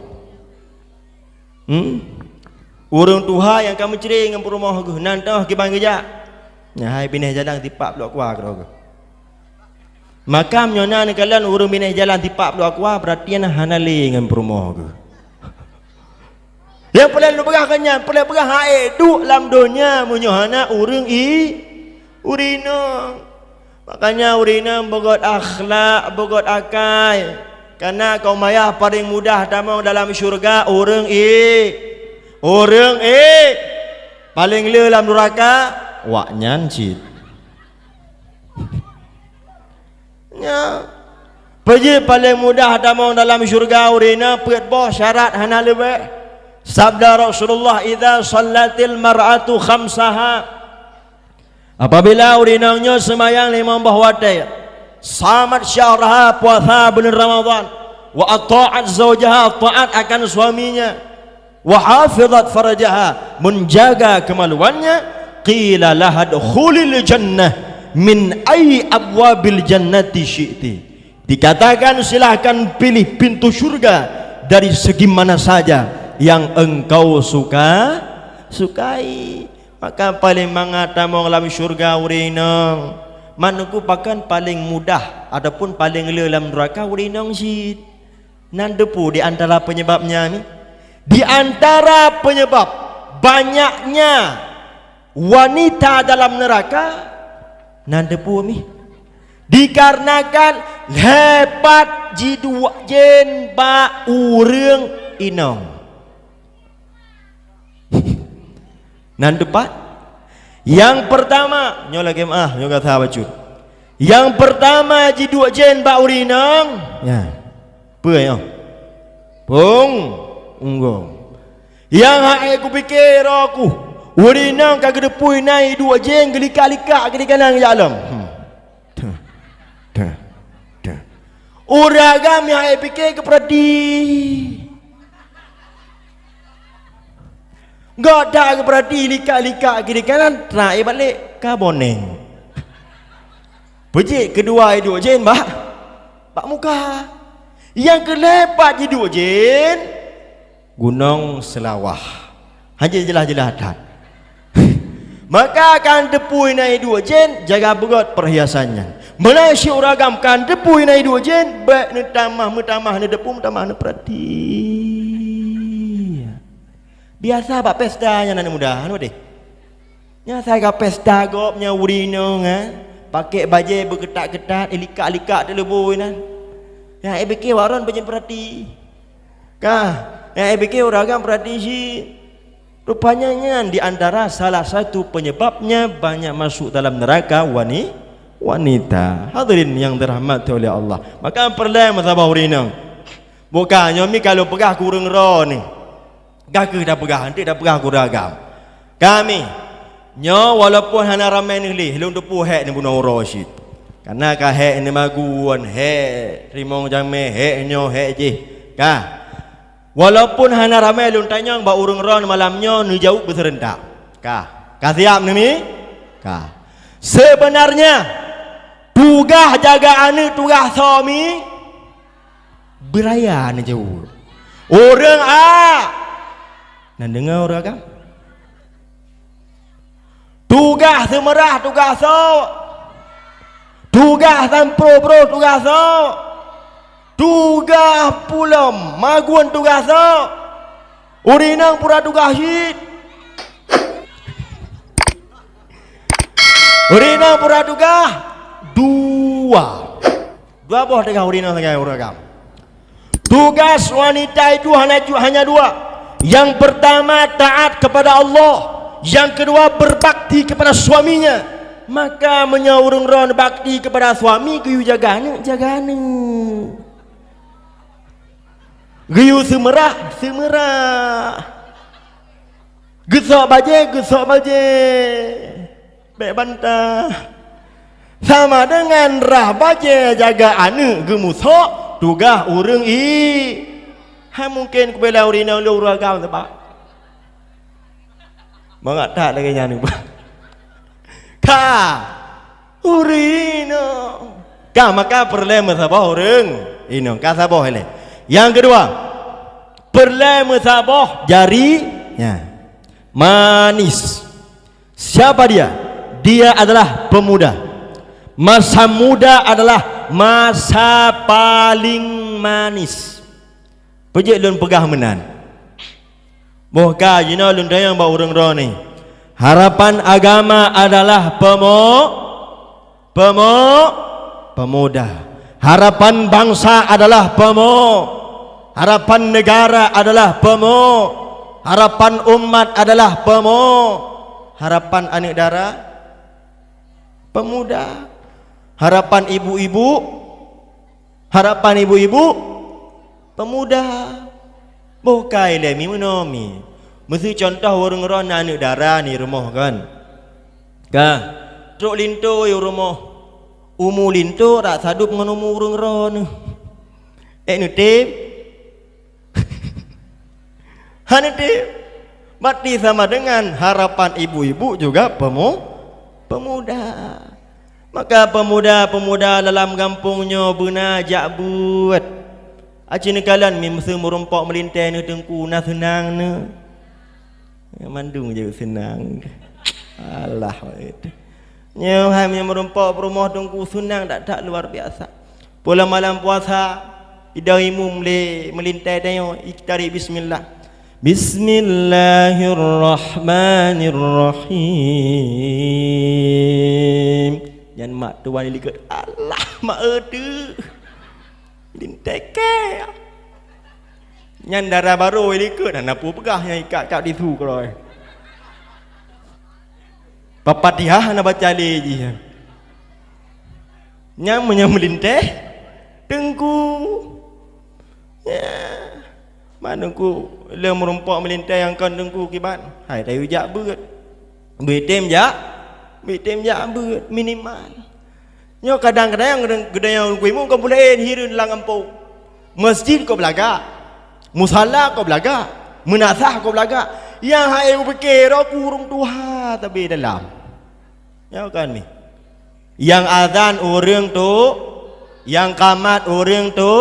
Hmm? Ureuëng tuha nyang ka meucre ngon peurumoh geuh, nan teuh kiban geujak? Nyan hai binéh jalan tipak pluek kua keudroe geuh. Maka meunyoe na neukalon ureuëng binéh jalan tipak pluek kua, beurati na hana lé ngon peurumoh geuh. Nyang peureulée lôn peugah keu nyan, peureulée peugah hai duek lam donya meunyoe hana ureuëng i-, ureuëng inong. Makanya ureuëng inong beugét akhlak, beugét akai. Karena kaum ayah paling mudah tamong dalam syurga ureuëng i-, ureuëng i-, paling le lam nuraka, wak nyan cit. Nya. Peue jih paling mudah tamong dalam syurga ureuëng inong, peuet boh syarat hana leubeh. Sabda Rasulullah, "Idza shallatil mar'atu khamsaha." Apabila ureuëng inong nyoe seumayang limong boh watée, shamat syahraha, puasa buleuen Ramadhan, wa atha'at zaujaha, taat akan suaminya, wa hafizat farajaha, menjaga kemaluannya, qila laha dkhulil jannah min ayyi abwabil jannati syi'ti. Dikatakan, "Silahkan pilih pintu syurga dari segi mana saja yang engkau suka, sukai." Maka paling mangat tamong lam syurga ureuëng inong. Meunan keuh pakon paling mudah ataupun paling le lam nuraka ureuëng inong cit. Nan teupeue di antara penyebabnya ni? Di antara penyebab banyaknya wanita dalam neraka, nan teupeue mi? Dikarenakan lepat jiduek jén bak ureuëng inong. Nan teupat, nyang pertama, nyoe lagée meuah, nyoe gata bacut. Nyang pertama jiduek jén bak ureuëng inong, nya. Peue nyoe? Pung, unggong. Nyang hai kupike roh ku, ureuëng inong ka geuteupue na iduek jén geulikak-likak kiri kanan jak lom. Hmm. Teuh, teuh, teuh. Ureuëng agam nyang hai pike geupeurati. Gata geupeurati likak-likak kiri kanan, trai balek ka boneng. Peue jih keudua iduek jén bak, bak muka. Nyang keulhée pat jiduek jén, Gunong Seulawah. Hana jeulaih-jeulaih that. Maka kan teupui na iduek jén, jaga beugét perhiasan nyan. Meunan cit ureuëng agam kan teupui na iduek jén, bék neutamah, meutamah neuteupeu, meutamah neupeurati. Biasa bak pesta nyan aneuk muda, hana deh. Nyan sagai pesta gob nyan ureuëng inong, eh. Pakai bajée beukeutat-keutat, eh, likak-likak teuleubui nan. Nyan, eh, bike waron bajée peurati. Ka, eh, bike ureuëng agam peurati cit. Rupanya nyan di antara salah satu penyebabnya banyak masuk dalam neraka wani-, wanita. Hadirin yang dirahmati oleh Allah. Maka peureulée meusaboh ureuëng inong. Bukan, nyoe mi ka lôn peugah keu ureuëng droeneuh. Ka kheueh tapeugah, eunteuk tapeugah keu ureuëng agam. Kami, nyoe walaupun hana ramé neuh lé, lôn teupeu hék neubunoe uroe cit. Kana ka hék neumagun, hék teurimong jamé, hék nyoe, hék jéh. Ka. Walaupun hana ramé lôn tanyong bak ureuëng droeneuh malam nyoe neujaweueb beuseureuntak. Ka. Ka siab neuh mi? Ka. Seubeunarnya, tugaih jaga aneuk tugaih soe mi? Beuraya neujaweueb. Ureuëng a. Nan deungoe ureuëng agam? Tugaih seumeurah tugaih soe? Tugaih sampoe broh tugaih soe? Tugaih pulom magun tugaih soe? Ureuëng inong pura tugaih cit. Ureuëng inong pura tugaih dua. Dua boh tugaih ureuëng inong sagai ureuëng agam. Tugaih wanita itu hana ju-, hanya dua. Yang pertama taat kepada Allah, yang kedua berbakti kepada suaminya. Maka meunyoe ureuëng droeneuh bakti kepada suami, geuyue jaga aneuk, jaga aneuk. Geuyue seumeurah, seumeurah. Geusok bajée, geusok bajée. Bék bantah. Sama dengan rhah bajée jaga aneuk geumusok, Tugaih ureuëng i, hai mungken kubela ureuëng inong lôn ureuëng agam teuba. Mangat that lagée nyan ubah. Ka ureuëng inong. Ka maka peureulée meusaboh ureuëng inong. Ka saboh ilée. Nyang keudua, peureulée meusaboh jari, ya, manis. Siapa dia? Dia adalah pemuda. Masa muda adalah masa paling manis. Peujeuet lôn peugah meunan. Boh ka jinoe lôn tanyong bak ureuëng droeneueh. Harapan agama adalah pemo-, pemo-, pemuda. Harapan bangsa adalah pemo-, harapan negara adalah pemo-, harapan umat adalah pemo-, harapan aneuëk dara pemuda. Harapan ibu-ibu, harapan ibu-ibu, pemuda. Boh ka ilée mi meunoe mi. Meuseu contoh ureuëng droeneueh na aneuëk dara ni rumoh kan. Ka, trok linto u rumoh. Umu linto rak sadub ngon umu ureuëng droeneueh. Ék neutem? Hana tem. Berarti sama dengan harapan ibu-ibu juga pemu-, pemuda. Maka pemuda-pemuda dalam gampông nyoe beuna jak beuet. Aci neukalon mi meuseu meurumpok meulintée neuh teungku na seunang neuh. Mandum jeuet seunang. Alah, itu. Nyoe hai meunyoe meurumpok peurumoh teungku seunang that-that luar biasa. Pulang malam puasa, idong imum lé meulintée tanyoe, itarék bismillah. Bismillahirrahmanirrahim. Nyan mak tuan ilikot, alah mak eu teuh. Lintée kée. Nyan dara barô ilikot, hana peue peugah nyang ikat-kat tisu keudroe. Papatihah hana baca lé jih. Nyan meunyoe meulintée, teungku. Ya. Mak teungku, lé meurumpok meulintée nyang kon teungku kiban. Hai tayue jak beuet. Beutem jak, beutem jak beuet minimal. Nyoe kadang-kadang geude-, geudeungoe ureuëng imum kon peulaén hireuen lam gampông. Masjid kon beulagak, musala kon beulagak, meunasah kon beulagak. Nyang hai upike roh ku ureuëng tuha tabe dalam. Nyoe kan mi. Nyang azan ureuëng tu, nyang kamat ureuëng tu,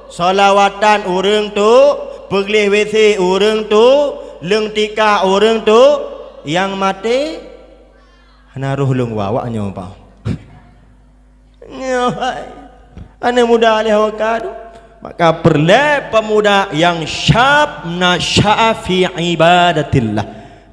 sholawatan ureuëng tu, peugleh WC ureuëng tu, leung tikah ureuëng tu, nyang maté hana roh lôn wawak nyoe pa. Nyoe hai. Aneuëk muda lé wakadu. Maka peureulée pemuda nyang syab nasya'a fi ibadatillah.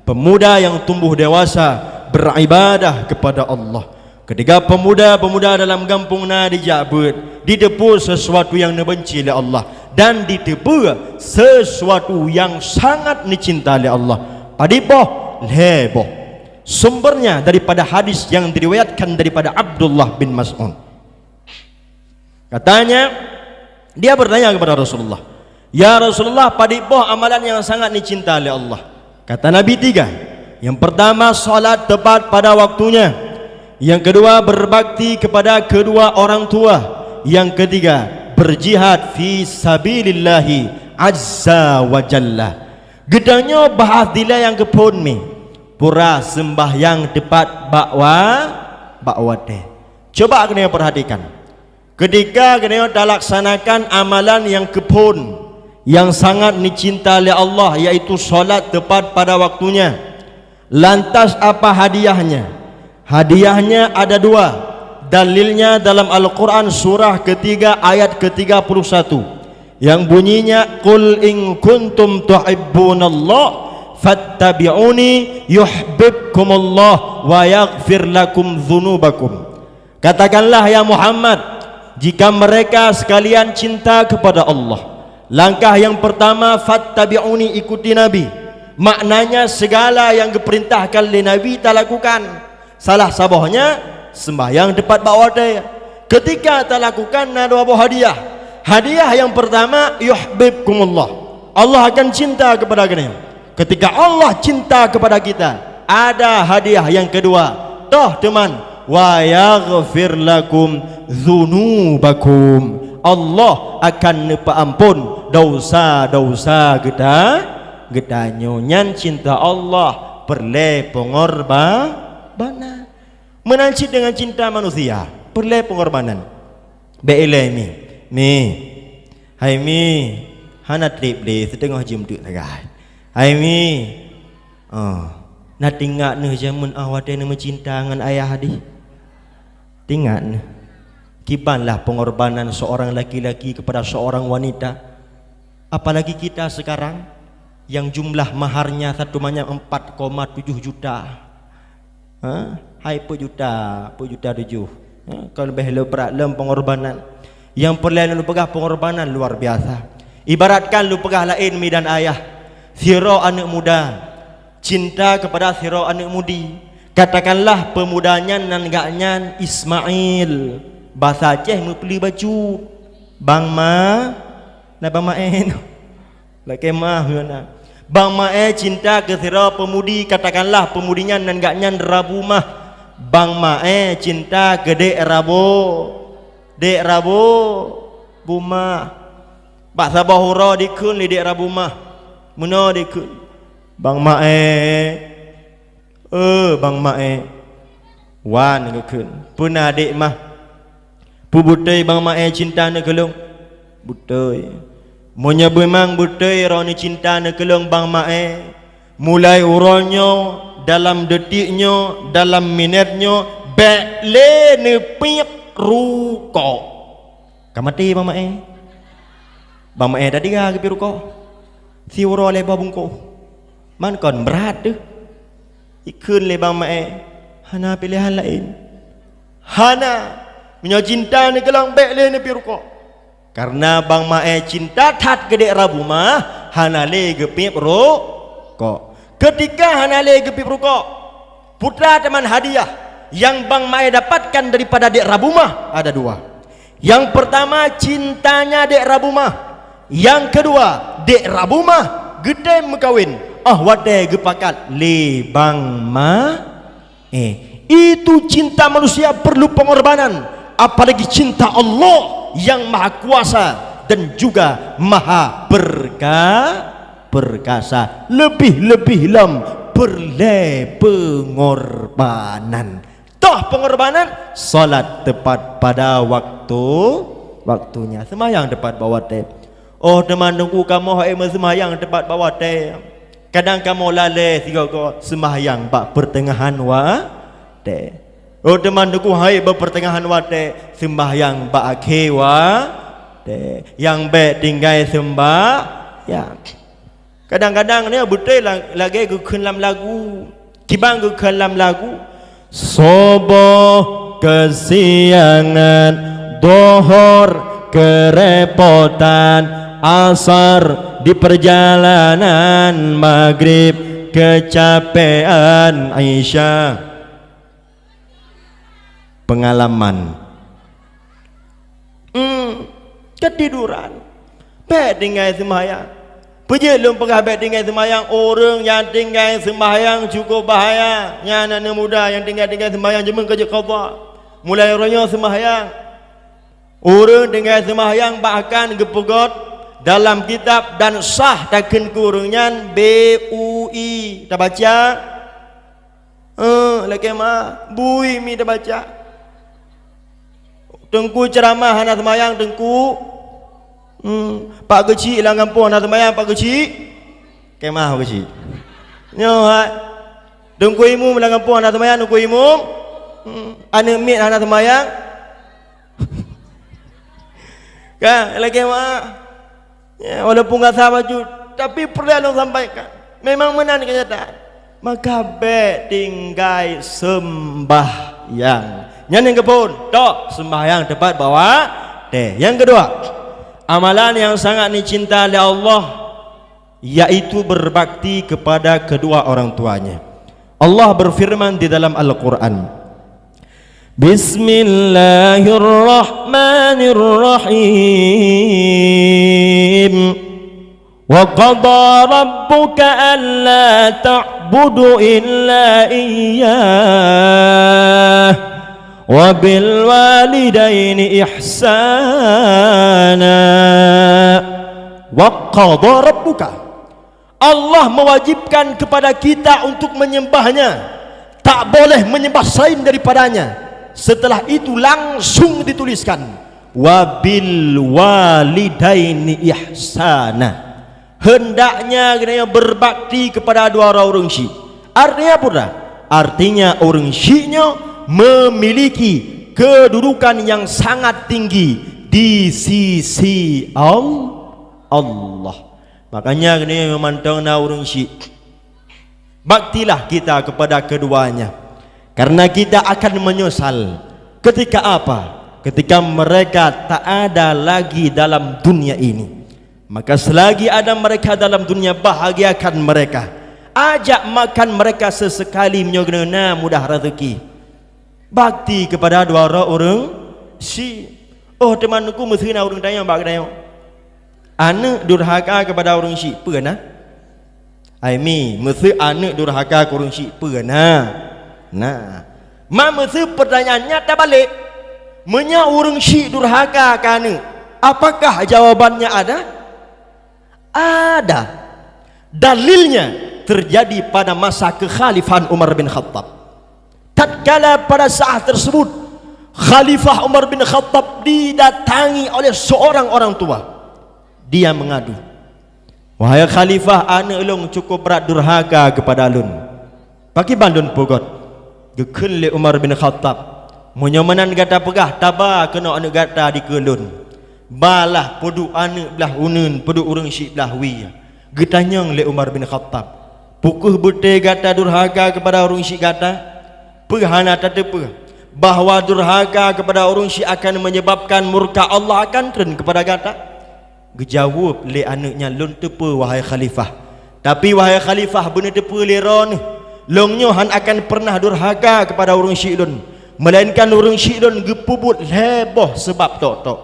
Pemuda yang tumbuh dewasa beribadah kepada Allah. Ketika pemuda-pemuda dalam gampông na dijak beuet, diteupeue sesuatu yang neubenci lé Allah dan diteupeue sesuatu yang sangat neucinta lé Allah. Padit boh, lhée boh. Sumbernya daripada hadis yang diriwayatkan daripada Abdullah bin Mas'ud. Katanya, dia bertanya kepada Rasulullah, "Ya Rasulullah, padit boh amalan yang sangat dicinta oleh Allah?" Kata Nabi, "Tiga. Yang pertama, salat tepat pada waktunya. Yang kedua, berbakti kepada kedua orang tua. Yang ketiga, berjihad fi sabilillahi azza wa jalla." Geutanyoe bahas dilée nyang keuphon mi, pura seumbahyang teupat bak wa-, bak watée. Coba keuneuk perhatikan. Ketika keuneuk talaksanakan amalan nyang keuphon, nyang sangat dicinta lé Allah, yaitu salat tepat pada waktunya, lantas apa hadiahnya? Hadiahnya ada dua. Dalilnya dalam Al-Quran surah ketiga ayat ketiga puluh satu yang bunyinya, "Qul in kuntum tuhibbunallah fattabi'uni yuhibbukumullah wa yaghfir lakum dzunubakum." Katakanlah, ya Muhammad, jika mereka sekalian cinta kepada Allah, langkah yang pertama, "Fattabi'uni", ikuti Nabi. Maknanya, segala yang geuperintahkan lé Nabi talakukan. Salah sabohnya, sembahyang tepat bak watée. Ketika talakukan, na dua boh hadiah. Hadiah yang pertama, "Yuhibbukumullah", Allah akan cinta kepada geutanyoe. Ketika Allah cinta kepada kita, ada hadiah yang kedua. Toh teuma, "Wa yaghfir lakum dzunubakum", Allah akan neupeuamphon desya-desya geuta-, geutanyoe. Nyan cinta Allah peureulée peungorbanan. Meunan cit deungon cinta manusia, peureulée peungorbanan. Bék ilée mi, mi, hai mi, hana treb lé, siteungoh jeuem teuk sagai. Hai mi, oh, na teuingat neuh jameun 'oh watée neumeucinta ngon ayah dih? Teuingat neuh. Kiban lah peungorbanan seorang laki-laki kepada seorang wanita. Apalagi kita sekarang yang jumlah maharnya satu manyam empat koma tujuh juta. Ha? Hai peuet juta, peuet juta tujoh. Ha? Kon leubeh le brat lom peungorbanan. Nyang peureulée lôn peugah peungorbanan luar biasa. Ibaratkan lôn peugah laén mi dan ayah, sidroe aneuëk muda cinta kepada sidroe aneuëk mudi. Katakanlah peumuda nyan nan gak nyan Ismail, basa Aceh meupeuli bacut. Bang Ma, na Bang Maén. Lakée mah meunyoe na. Bang Maé cinta keu sidroe peumudi, katakanlah peumudi nyan nan gak nyan Rabu Mah. Bang Maé cinta keu Dek Rabu, Dek Rabu Bumah. Bak saboh uroe dikheun lé Dek Rabu Mah. Meunoe dikheun, "Bang Maé, eh, Bang Maé." Wan geukheun, "Peue na Dek Mah?" "Peue beutôi Bang Maé cinta neuh keu lôn?" "Beutôi." "Meunyoe beumang beutôi droeneuh cinta neuh keu lôn Bang Maé, mulai uroe nyoe, dalam detik nyoe, dalam minét nyoe, bék lé neupiep rukok." Ka maté Bang Maé. Bang Maé tadi ka geupiep rukok. Siuroe lhée boh bungkôh. Man kon brat teuh. Ikheun lé Bang Maé, "Hana piléhan laén." "Hana. Meunyoe cinta neuh keu lôn bék lé neupiep rukok." Karena Bang Maé cinta that keu Dek Rabu Mah, hana lé geupiep rukok. Ketika hana lé geupiep rukok, putra teuma hadiah yang Bang Maé dapatkan daripada Dek Rabu Mah ada dua. Yang pertama, cintanya Dek Rabu Mah. Yang kedua, Dek Rabu Mah geutem meukawen 'oh watée geupakat lé Bang Ma-, eh, itu cinta manusia perlu pengorbanan, apalagi cinta Allah yang Maha Kuasa dan juga Maha Perka-, Perkasa. Lebih-lebih lom peureulée pengorbanan. Toh pengorbanan, salat tepat pada waktu, waktunya. Seumayang tepat bak watée. Oh, teuma Teungku, kamoe hana meuseumayang tepat bak watée. Kadang kamoe lalée sigoe-goe seumayang bak peuteungahan watée. Oh, teuma Teungku, hana bak peuteungahan watée, seumayang bak akhé watée. Nyang bék tinggai seumba-, ya. Kadang-kadang nyoe beutôi la-, lagée geukheun lam lagu. Kiban geukheun lam lagu, "Suboh keusiangan, Dhuhur keurepotan, Asar di perjalanan, Magrib keucapean, Isya." Peungalaman. Hmm, keutiduran. Bék tinggai seumayang. Peue jeuet lôn peugah bék tinggai seumayang? Ureuëng nyang tinggai seumayang cukup bahaya. Nyan aneuëk muda nyang tinggai-tinggai seumayang, jameun ka jeuet qadha. Mulai uroe nyoe seumayang. Ureuëng tinggai seumayang bahkan geupeugét dalam kitab dan sah takheun keu ureuëng nyan B U I. Tabaca? Eh, lakée meu'ah, bui mi tabaca. Teungku ceuramah hana seumayang, Teungku. Hmm, Pak Geuchik lam gampông hana seumayang, Pak Geuchik. Kemah Pak Geuchik. Nyoe hai. Teungku Imum lam gampông hana seumayang, Teungku Imum. Hmm, aneuëk miet hana seumayang. Kan, lakée meu'ah. Ya, walaupun gasa bacut, tapi peureulée lôn sampaikan. Memang meunan keunyataan. Maka bék tinggai seumbahyang. Nyan nyang keuphon, toh seumbahyang tepat bak watée. Nyang keudua, amalan nyang sangat dicinta lé Allah, yaitu berbakti kepada kedua orang tuanya. Allah berfirman di dalam Al-Quran, Bismillahirrahmanirrahim. Wa qada rabbuka alla ta'budu illa iyyah, Wa bil walidaini ihsana. Wa qadha rabbuka. Allah mewajibkan kepada kita untuk menyembah-Nya, tak boleh menyembah selain daripada-Nya. Setelah itu langsung dituliskan, "Wa bil walidaini ihsana." Hendaknya geutanyoe berbakti kepada dua orang ureuëng syik. Artinya apa dah? Artinya ureuëng syik nyoe memiliki kedudukan yang sangat tinggi di sisi Al-, Allah. Makanya geutanyoe mantong na ureuëng syik, baktilah kita kepada keduanya, karena kita akan menyesal. Ketika apa? Ketika mereka tak ada lagi dalam dunia ini. Maka selagi ada mereka dalam dunia, bahagiakan mereka. Ajak makan mereka sesekali meunyoe na mudah rezeki. Bakti kepada dua orang ureuëng syik. Oh, teuma Teungku, meuseu na ureuëng tanyong bak geutanyoe, aneuëk durhaka kepada ureuëng syik peue na? Ai mi, meuseu aneuëk durhaka keu ureuëng syik peue na? Nah, ma meuseu pertanyaan nyan tabalek, meunyoe ureuëng syik durhaka keu aneuëk, apakah jawabannya ada? Ada. Dalilnya terjadi pada masa kekhalifahan Umar bin Khattab. Tatkala pada saat tersebut, Khalifah Umar bin Khattab didatangi oleh seorang orang tua. Dia mengadu, "Wahai Khalifah, aneuëk lôn cukup brat durhaka kepada lôn. Pakriban lôn peugot?" Geukheun lé Umar bin Khattab, "Meunyoe meunan gata peugah, taba keunoe aneuëk gata dikeue lôn. Balah peuduek aneuëk blah uneuen, peuduek ureuëng syik blah wie." Geutanyong lé Umar bin Khattab, "Peu kheueh beutôi gata durhaka kepada ureuëng syik gata? Peu hana tateupeue bahwa durhaka kepada ureuëng syik akan menyebabkan murka Allah akan treun kepada gata?" Geujaweueb lé aneuëk nyan, "Lôn teupeue, wahai Khalifah. Tapi, wahai Khalifah, beuneuteupeue lé droeneueh, lôn nyoe hán akan peureunah durhaka kepada ureuëng syik lôn, meulainkan ureuëng syik lôn geupeubuet lhée boh seubab tok-tok.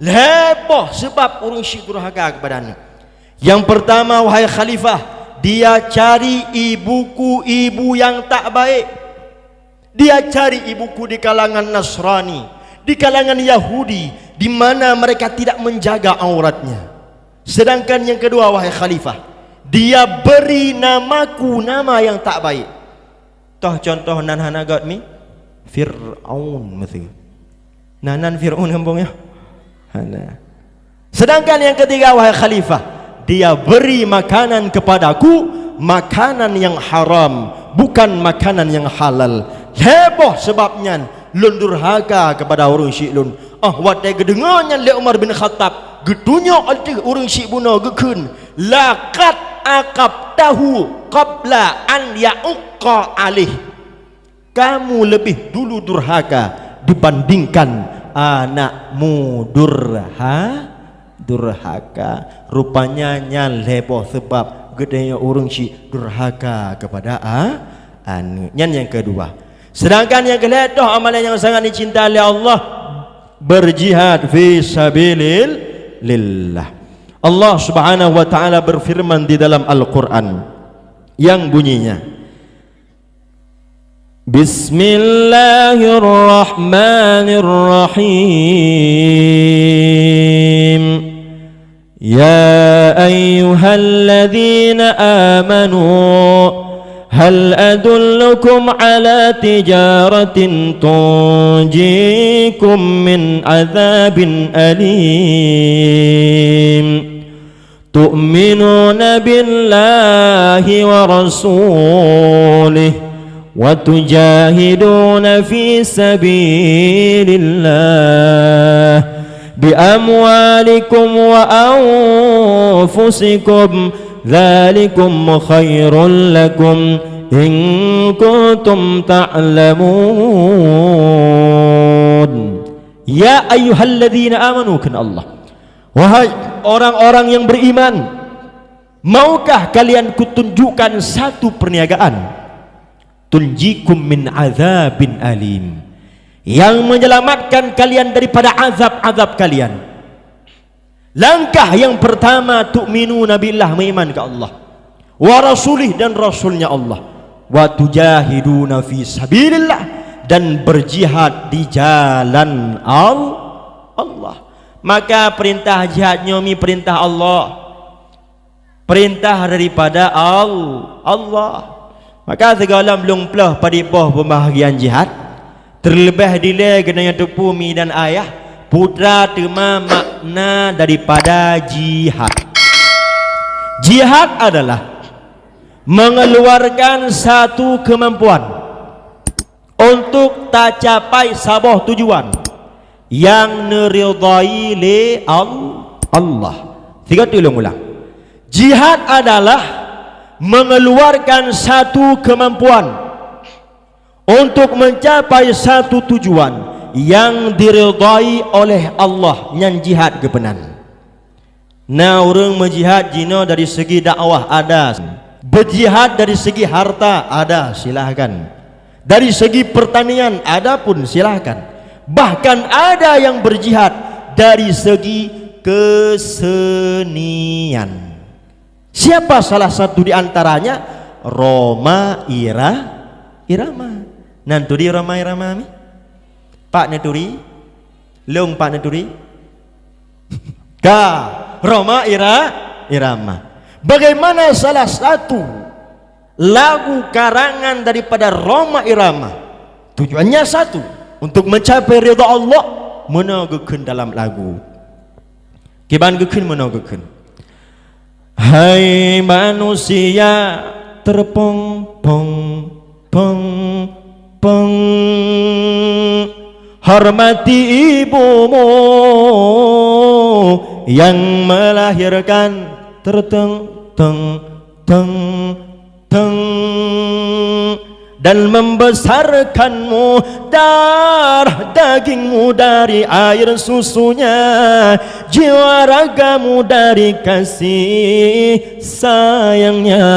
Lhée boh seubab ureuëng syik durhaka kepada aneuëk. Yang pertama, wahai Khalifah, dia cari ibuku ibu yang tak baik. Dia cari ibuku di kalangan Nasrani, di kalangan Yahudi, di mana mereka tidak menjaga auratnya. Sedangkan yang kedua, wahai Khalifah, dia beri namaku nama yang tak baik." Toh contoh nan hana göt mi? Fir'aun meuseu. Na nan Fir'aun gampông nyoe? Hana. Sedangkan yang ketiga, wahai Khalifah, dia beri makanan kepadaku, makanan yang haram, bukan makanan yang halal. Lhée boh seubab nyan lôn durhaka kepada ureuëng syik lôn. Oh, watée geudeungoe nyan lé Umar bin Khattab, geutunyok ateueh ureuëng syik bunoe geukheun, "Laqad aqabtahu qabla an ya'uqqa alaih." Kamu lebih dulu durhaka dibandingkan anakmu durha-, durhaka. Rupanya nyan lhée boh seubab geutanyoe ureuëng syik durhaka kepada a-, aneuëk. Nyan nyang keudua. Sedangkan nyang keulhée, toh amalan nyang sangat dicinta lé Allah, berjihad fi sabilillah. Allah Subhanahu wa Ta'ala berfirman di dalam Al-Quran yang bunyinya, Bismillahirrahmanirrahim. Ya ayyuhalladzina amanu, hal adullukum ala tijaratin tunjikum min adzabin alim. Tu'minuna billahi wa rasulih, wa tujahiduna fi sabilillah bi amwalikum wa anfusikum, dzalikum khairul lakum in kuntum ta'lamun. Ya ayyuhalladzina amanu, kheun Allah. Wahai orang-orang yang beriman, maukah kalian kutunjukkan satu perniagaan? Tunjikum min azabin alim, yang menyelamatkan kalian daripada azab-azab kalian. Langkah yang pertama, tu'minuna billah, meuiman keu Allah, wa rasulih, dan rasulnya Allah, wa tujahiduna fi sabilillah, dan berjihad di jalan Al-, Allah. Maka perintah jihad nyoe mi perintah Allah. Perintah daripada Al-, Allah. Maka sigohlom lôn ploh padub boh pembahagian jihad, terlebih dilée keunoe nyang teupeu mi dan ayah, putra teuma makna daripada jihad. Jihad adalah mengeluarkan satu kemampuan untuk tacapai saboh tujuan nyang neuridai lé Al-, Allah. Sigoe teuk lôn ulang. Jihad adalah mengeluarkan satu kemampuan untuk mencapai satu tujuan nyang diridai oleh Allah, nyan jihad geupeunan. Na ureuëng meujihad jinoe dari segi dakwah, ada. Beujihad dari segi harta, ada, silahkan. Dari segi pertanian, ada pun, silahkan. Bahkan ada yang berjihad dari segi kesenian. Siapa salah satu di antaranya? Rhoma Ira-, Irama. Nan turi Rhoma Irama mi? Pak neuturi? Lôn pak neuturi? Ka, Rhoma Ira-, Irama. Bagaimana salah satu lagu karangan daripada Rhoma Irama? Tujuannya satu, untuk mencapai ridha Allah, meunoe geukheun dalam lagu. Kiban geukheun meunoe geukheun. Hai manusia, terpong pong, pong, pong, hormati ibumu yang melahirkan, terteng, teng, teng, teng, dan membesarkanmu, darah dagingmu dari air susunya, jiwa ragamu dari kasih sayangnya.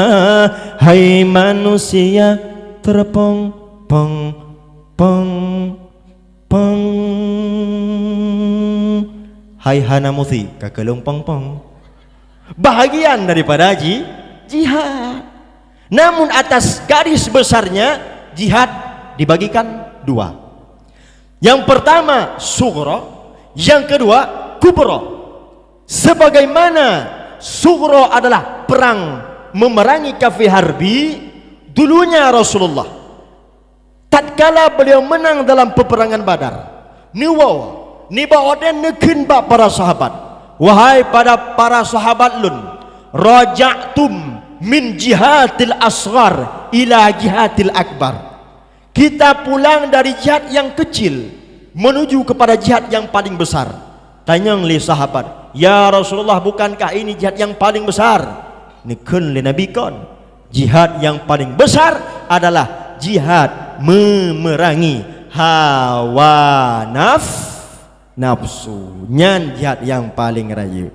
Hai manusia, terpong, pong, pong, pong. Hai hana musi, ka keulong pong-pong. Bahagian daripada ji-, jihad. Namun atas garis besarnya, jihad dibagikan dua. Yang pertama sughra, yang kedua kubra. Sebagaimana sughra adalah perang memerangi kafir harbi, dulunya Rasulullah, tatkala beliau menang dalam peperangan Badar, neuwoe, nibak watée neukheun bak para sahabat, "Wahai pada para sahabat lôn, raja'tum min jihadil asghar ila jihadil akbar." Kita pulang dari jihad yang kecil menuju kepada jihad yang paling besar. Tanyong lé sahabat, "Ya Rasulullah, bukankah ini jihad yang paling besar?" Neukheun lé Nabi, "Kon. Jihad yang paling besar adalah jihad memerangi hawa naf-, nafsu. Nyan jihad yang paling rayeuk."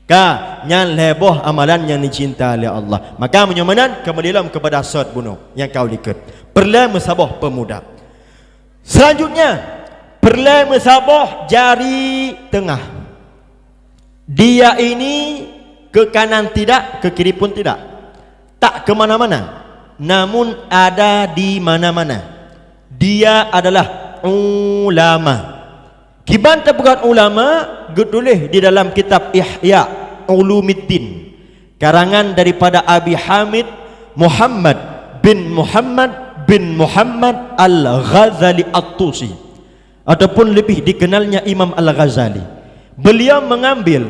Ka, nyan lhée boh amalan nyang dicinta lé Allah. Maka meunyoe meunan, keumeulilom keupada sot bunoe nyang ka u likot. Peureulée meusaboh peumuda. Selanjutnya, peureulée meusaboh jari teungoh. Dia ini ke kanan tidak, ke kiri pun tidak. Tak ke mana-mana, namun ada di mana-mana. Dia adalah ulama. Kiban tapeugah ulama, geutuléh di dalam kitab Ihya Ulumuddin, karangan daripada Abi Hamid Muhammad bin Muhammad bin Muhammad Al-Ghazali At-Tusi, ataupun lebih dikenalnya Imam Al-Ghazali. Beliau mengambil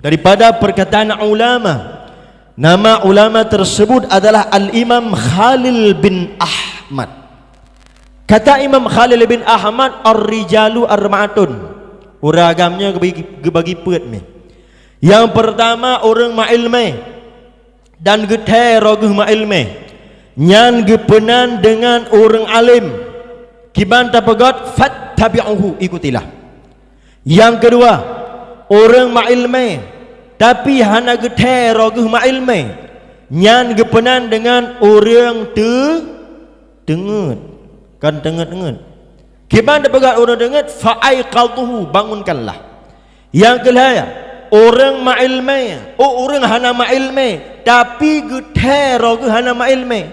daripada perkataan ulama. Nama ulama tersebut adalah Al-Imam Khalil bin Ahmad. Kata Imam Khalil bin Ahmad, "Ar-rijalu arba'atun." Ureuëng agam nyoe geubagi, geubagi peuet mi. Yang pertama, ureuëng meuileumé dan geuthée roh geuh meuileumé, nyan geupeunan deungon ureuëng além. Kiban tapeugah, "Fattabi'uhu," ikutilah. Nyang keudua, ureuëng meuileumé, tapi hana geuthée roh geuh meuileumé, nyan geupeunan deungon ureuëng teu-, teungeut, kon teungeut-teungeut. Kiban tapeugah ureuëng teungeut, "Fa aiqadhuhu," bangunkanlah. Nyang keulhée, ureuëng meuileumé, oh, ureuëng hana meuileumé, tapi geuthée roh geuh hana meuileumé,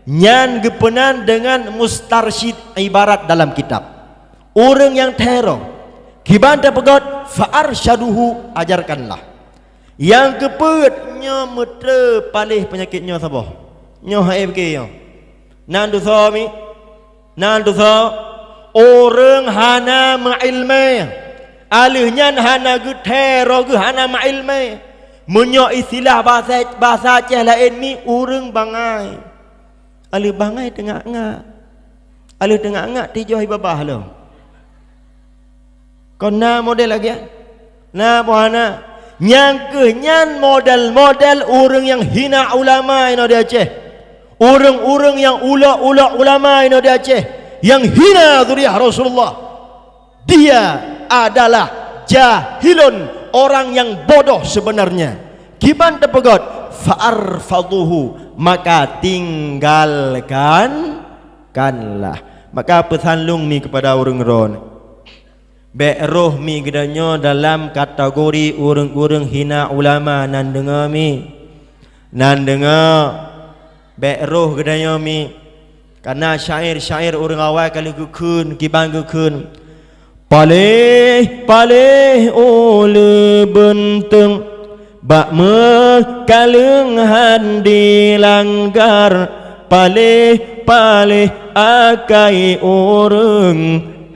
Nyan geupeunan deungon mustarsyid ibarat dalam kitab. Ureuëng nyang thero, kiban teupeugét, fa arsyaduhu, ajarkanlah. Nyang keupeuet nyoe meuteupaleh peunyakét nyoe saboh. Nyoe hai beuke nyoe. Nan tusoe mi, nan tusoe, ureuëng hana meuilmé. Aleuh nyan hana geuthero geuh hana meuilmé. Meunyoe istilah bahasa, bahasa Aceh laén mi ureuëng bangai. Aleuh bangai teungak-ngak. Aleuh teungak-ngak tijoh i babah lom. Kon na model lagée nyan? Na boh hana. Nyang keuh nyan model-model ureuëng nyang hina ulama inoe di Aceh. Ureuëng-ureuëng nyang ulok-ulok ulama inoe di Aceh, nyang hina zuriat Rasulullah. Dia adalah jahilun, orang yang bodoh sebenarnya. Kiban teupeugét, fa arfaduhu, maka tinggalkan, kanlah. Maka peusan lôn mi keupada ureuëng droeneuh, bék roh mi geutanyoe dalam kategori ureuëng-ureuëng hina ulama, nan deungoe mi. Nan deungoe, bék roh geutanyoe mi. Kana syair-syair ureuëng awai ka lheueh geukheun, kiban geukheun, "Paléh-paléh uleue beunteung, bak meukaleueng han dilanggar. Paléh-paléh akai ureuëng,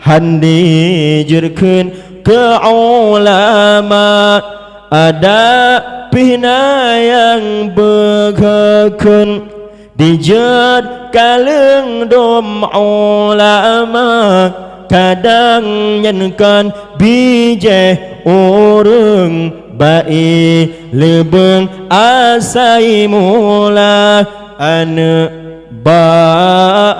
han dijeuet kheun keu ulama. Adak pih na nyang beugeukheun, dijeuet kaleueng dum ulama. Kadang nyan kon bijéh ureuëng, bak ié leubeng asai mula aneuëk bah."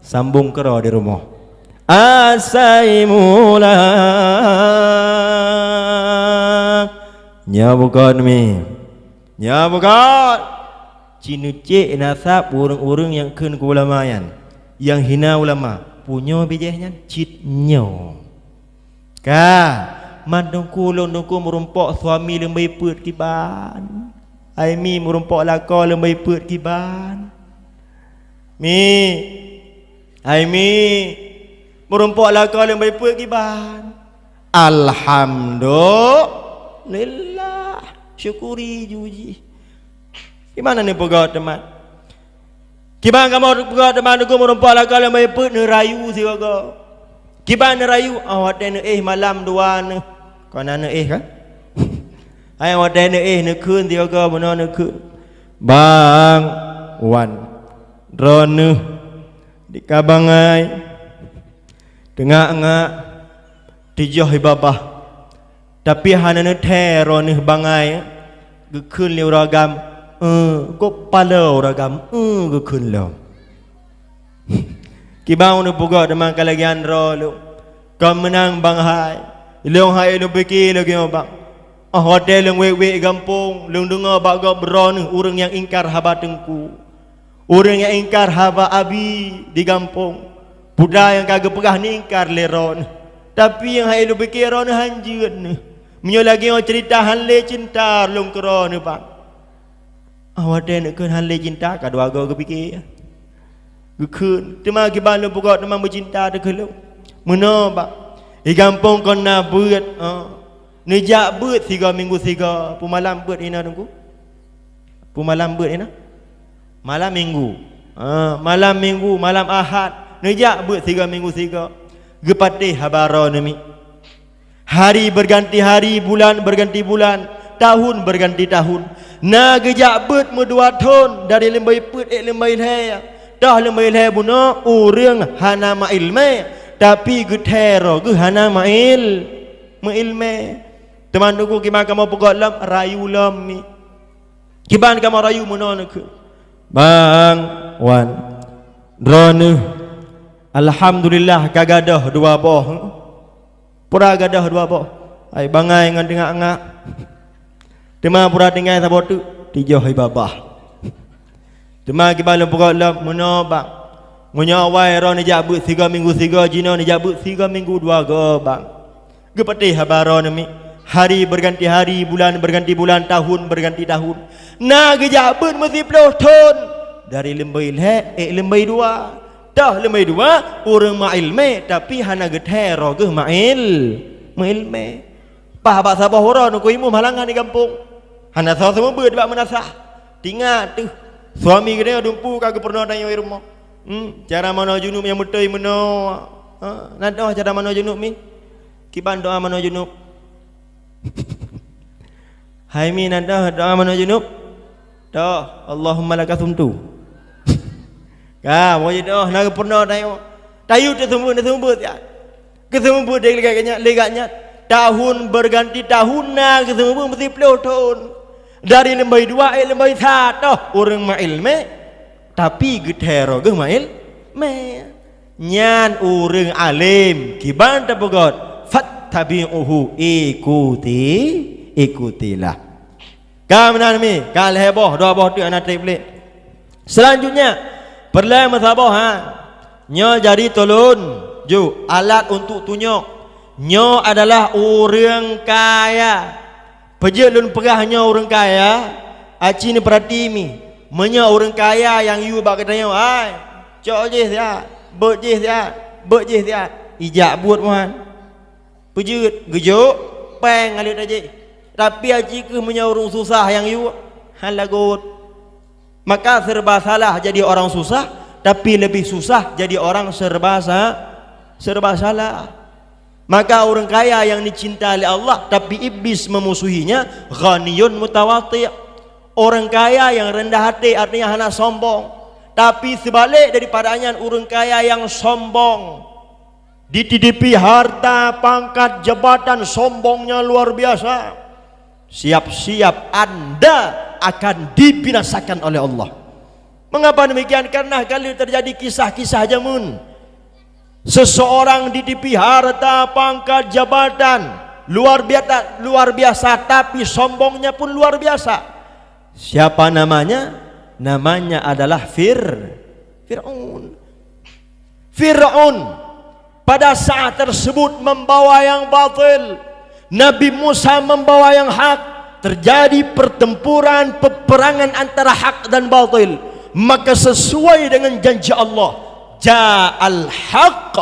Sambung keudroe di rumoh. Asai mula. Nyoe bukon mi. Nyoe bukon. Cineucék nasab ureuëng-ureuëng nyang kheun keu ulama nyan, nyang hina ulama. Punyo bijéh nyan cit nyoe. Ka, mandum kulôn dungku meurumpok suami leumboi peuet kiban. Ai mi meurumpok lakoe leumboi peuet kiban. Mi, hai mi, meurumpok lakoe leumboi peuet kiban. Alhamdulillah, syukuri ju jih. Kiban neupeugah teuma? Kiban kamoe peugah teuma dungku meurumpok lakoe leumboi peuet neurayu sigoe-goe. Kiban neurayu, oh watée neuéh malam dua neuh. Kon na neuéh kan? Hai watée neuéh neukheun sigoe-goe bunoe neukheun. Bang, wan. Droeneuh di ka bangai, teungak-ngak, tijoh i babah. Tapi hana neuthée droeneuh bangai, geukheun lé ureuëng agam, "Eh," kok paloe ureuëng agam, "Eh," geukheun lom. Kiban neupeugah teuma ka lagée nyan droe lôn. Kon meunan bang hai. Lôn hai lôn pike lagée nyoe bang. Oh watée lôn wék-wék gampông, lôn deungoe bak gob droeneuh ureuëng nyang ingkar haba teungku. Ureuëng nyang ingkar haba abi di gampông. Peue nyang ka geupeugah neuingkar lé droeneuh. Tapi nyang hai lôn pike droeneuh han jeuet neuh. Meunyoe lagée nyoe ceurita han lé cinta lôn keu droeneuh bang. Ah, watée neukheun han lé cinta, ka dua goe geupike. Geukheun, teuma kiban lôn peugah teuma meucinta teuh keu lôn. Meunoe bak, di gampông kon na beuet, ah. Neujak beuet sigoe minggu sigoe, peue malam beuet inoe teungku? Peue malam beuet inoe? Malam minggu. Ah, malam minggu, malam Ahad, neujak beuet sigoe minggu sigoe. Geupatéh haba droeneuh mi. Hari berganti hari, bulan berganti bulan, tahun berganti tahun. Na geujak beuet meudua thon dari leumboi peuet ék leumboi lhée. Toh leumboi lhée bunoe ureuëng hana meuilmé, tapi geuthée droe geuh hana meuil-, meuilmé. Teuma teungku kiban kamoe peugah lom, rayu lom mi. Kiban kamoe rayu meunoe neukheun. Bang, wan. Droeneuh, alhamdulillah ka gadôh dua boh. Pura gadôh dua boh, hai bangai ngon teungak-ngak. Teuma pura tinggai saboh teuk, tijoh i babah. Teuma kiban lôn peugah lom meunoe bang. Meunyoe awai droeneuh jak beuet sigoe minggu sigoe, jinoe neujak beuet sigoe minggu dua goe bang. Geupatéh haba droeneuh mi. Hari berganti hari, bulan berganti bulan, tahun berganti tahun. Na geujak beuet meusiploh thon. Dari leumbôi lhèe, ék leumbôi dua. Toh leumbôi dua, ureueng meuileumèe, tapi hana geuthèe roh geuh meuil-, meuileumèe. Paih bak saboh uroe neukui imeum halangan di gampông. Hana soe seumeubeuet bak meunasah. Tingat teuh, suami geutanyoe dumpeue ka geupeurunoe tanyoe i rumoh. Hmm, cara manoe junub nyang beutôi meunoe. Ha, na doa cara manoe junub mi? Kiban doa manoe junub. Hai mi, na doa, doa manoe junub? Doa, Allahumma laka sumtu. Ka, boh doa na geupeurunoe tanyoe. Tayue teuseumeubeuet, teuseumeubeuet ya. Geuseumeubeuet lé gata nyan, lé gata nyan. Tahun berganti tahun na geuseumeubeuet meusiploh thon. Dari leumbôi dua, ék leumbôi sa toh ureueng meuileumèe, tapi geuthèe roh geuh meuileumèe. Nyan ureueng além, kiban tapeugöt, "Fattabi'uhu", ikuti, ikutilah. Ka meunan mi, ka lhèe boh, dua boh teuk hana trép lé. Selanjutnya, peureulèe meusaboh ha. Nyoe jari tulôn, ju, alat untuk tunyok. Nyoe adalah ureueng kaya. Peue jeuet lôn peugah nyoe ureueng kaya? Aci neupeurati mi. Meunyoe ureueng kaya nyang yue bak geutanyoe, hai, cok jih siat, beuet jih siat, beuet jih siat. Ijak buet muhan. Peue jeuet, geujok, péng ngon lé tajih. Tapi aci kheueh meunyoe ureueng susah nyang yue, hana lagot. Maka serba salah jadi orang susah, tapi lebih susah jadi orang serba sa-, serba salah. Maka ureueng kaya nyang dicinta lé Allah, tapi iblis memusuhinya, ghaniyun mutawati'. Ureueng kaya nyang rendah até, artinya hana sombong. Tapi seubalek daripada nyan, ureueng kaya nyang sombong. Dititipi harta, pangkat, jabatan, sombongnya luar biasa. Siap-siap anda akan dibinasakan oleh Allah. Mengapa demikian? Karena kali terjadi kisah-kisah jameun. Seseorang dititipi harta, pangkat, jabatan, luar biasa, luar biasa, tapi sombongnya pun luar biasa. Siapa namanya? Namanya adalah Fir-, Fir'aun. Fir'aun pada saat tersebut membawa yang batil. Nabi Musa membawa yang hak. Terjadi pertempuran, peperangan antara hak dan batil. Maka sesuai dengan janji Allah, "Ja'al haq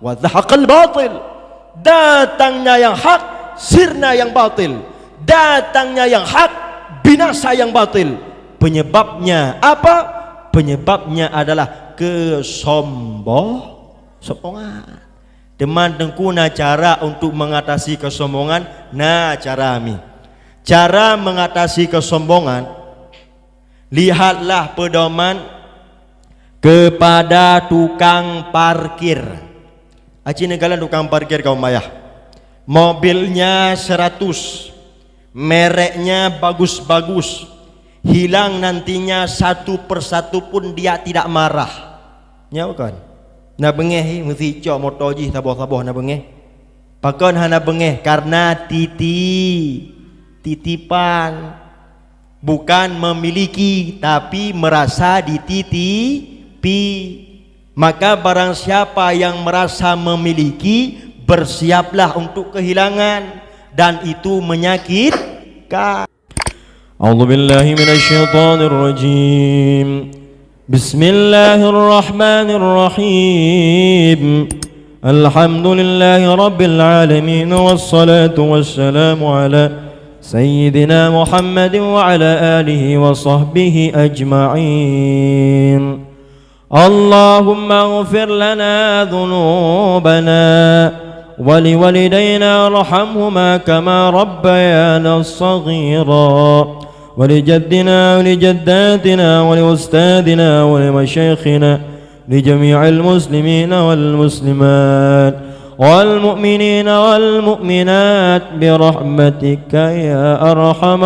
wa zahaqal batil." Datangnya yang hak, sirna yang batil. Datangnya yang hak, binasa yang batil. Penyebabnya apa? Penyebabnya adalah kesombong-, sombongan. Teuma Teungku, na cara untuk mengatasi kesombongan? Na cara mi. Cara mengatasi kesombongan, lihatlah pedoman kepada tukang parkir. Aci neukalon tukang parkir kaum ayah. Mobilnya seratus, mereknya bagus-bagus, hilang nantinya satu persatu pun dia tidak marah. Nyo kon. Na beungéh, meusti cok moto jih saboh-saboh na beungéh. Pakon hana beungéh? Karena titi-, titipan. Bukan memiliki, tapi merasa dititipi. Maka barang siapa yang merasa memiliki, bersiaplah untuk kehilangan, dan itu menyakitkan. أعوذ بالله من الشيطان الرجيم. بسم الله الرحمن الرحيم. الحمد لله رب العالمين، والصلاة والسلام على سيدنا محمد وعلى آله وصحبه أجمعين. اللهم اغفر لنا ذنوبنا ولوالدينا وارحمهما كما ربيانا صغيرا، ولجدنا ولجداتنا ولأستاذنا ولمشايخنا، لجميع المسلمين والمسلمات والمؤمنين والمؤمنات برحمتك يا أرحم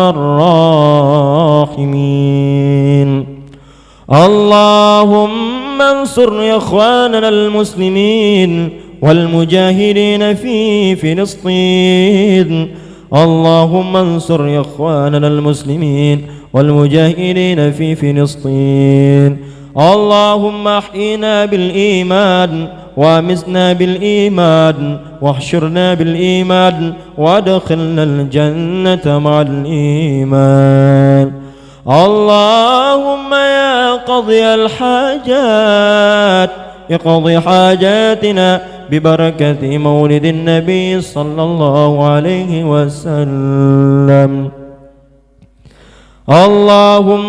الراحمين. اللهم انصر إخواننا المسلمين والمجاهدين في فلسطين. اللهم انصر إخواننا المسلمين والمجاهدين في فلسطين. اللهم أحينا بالإيمان، وأمتنا بالإيمان، واحشرنا بالإيمان، وأدخلنا الجنة مع الإيمان. اللهم يا قاضي الحاجات، اقض حاجاتنا ببركة مولد النبي صلى الله عليه وسلم. اللهم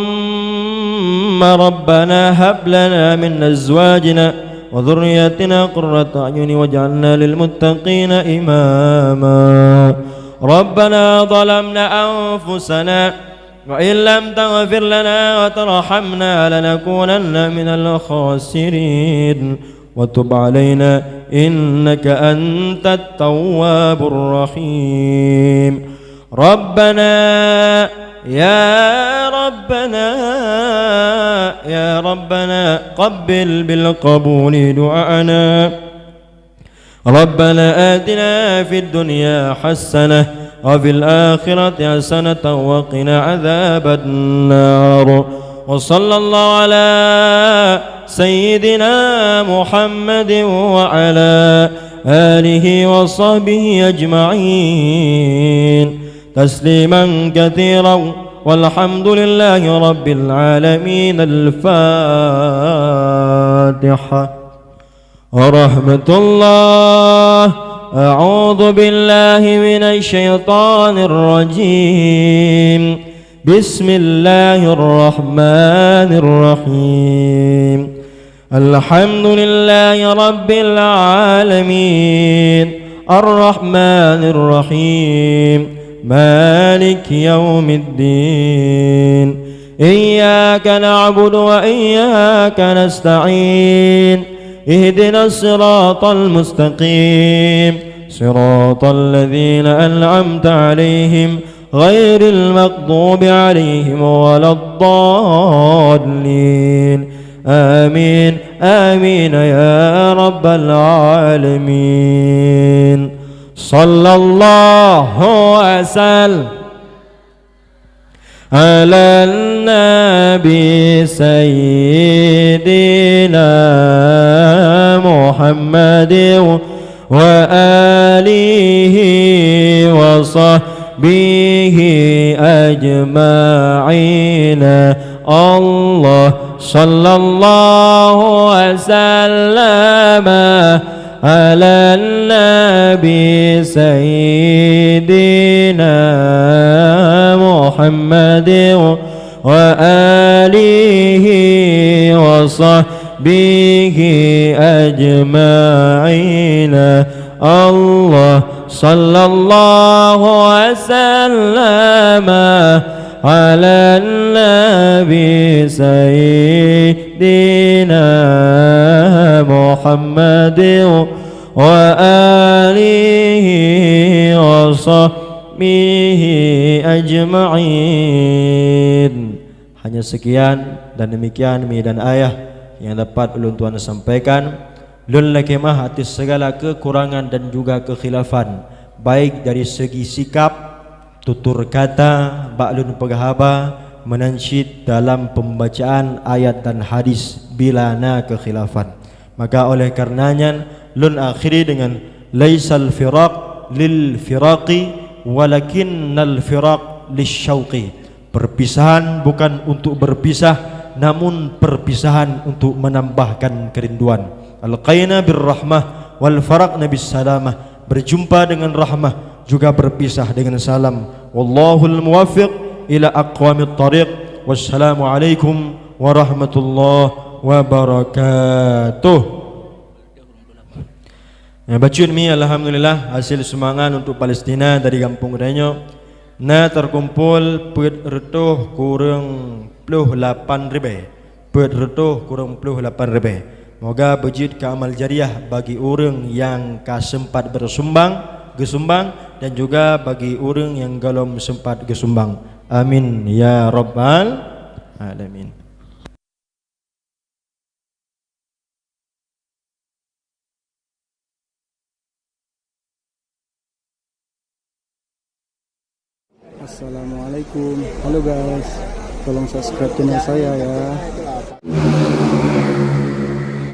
ربنا هب لنا من أزواجنا وذرياتنا قرة أعين واجعلنا للمتقين إماما. ربنا ظلمنا أنفسنا وإن لم تغفر لنا وترحمنا لنكونن من الخاسرين. وتب علينا إنك أنت التواب الرحيم. ربنا، يا ربنا، يا ربنا، قبل بالقبول دعاءنا. ربنا آتنا في الدنيا حسنة وفي الآخرة حسنة وقنا عذاب النار. وصلى الله على سيدنا محمد وعلى آله وصحبه أجمعين تسليما كثيرا. والحمد لله رب العالمين. الفاتحة. ورحمة الله. أعوذ بالله من الشيطان الرجيم. بسم الله الرحمن الرحيم. الحمد لله رب العالمين. الرحمن الرحيم. مالك يوم الدين. إياك نعبد وإياك نستعين. اهدنا الصراط المستقيم. صراط الذين أنعمت عليهم غير المغضوب عليهم ولا الضالين. آمين، آمين يا رب العالمين. صلى الله وسلم على النبي سيدنا محمد وآله وصحبه أجمعين. الله صلى الله وسلم على النبي سيدنا محمد وآله وصحبه أجمعين. الله صلى الله وسلم على النبي سيدنا محمد وآله وصحبه أجمعين. Hanya sekian dan demikian mi dan ayah yang dapat ulôn tuan sampaikan. Lôn lakée meu'ah atas segala kekurangan dan juga kekhilafan, baik dari segi sikap, tutur kata, bak lôn peugah haba, meunan cit dalam pembacaan ayat dan hadis bila na kekhilafan. Maka oleh kareuna nyan, lôn akhiri dengan, "Laisal firaq lil firaqi, walakinnal firaq lisyauqi." Perpisahan bukan untuk berpisah, namun perpisahan untuk menambahkan kerinduan. Alqaina bir rahmah wal faraqna bis salamah. Berjumpa dengan rahmah, juga berpisah dengan salam. Wallahul muwaffiq ila aqwamit thariq. Wassalamualaikum warahmatullahi wabarakatuh. Ya, bacut mi, alhamdulillah, hasil sumbangan untuk Palestina dari gampông geutanyoe na terkumpul peuet reutôh kureueng ploh lapan ribée. Peuet reutôh kureueng ploh lapan ribée. Moga beujeuet keu amal jariah bagi ureuëng nyang ka sempat bersumbang, geusumbang, dan juga bagi ureuëng nyang golom sempat geusumbang. Amin ya rabbal alamin. Assalamualaikum. Halo guys, tolong subscribe channel saya ya.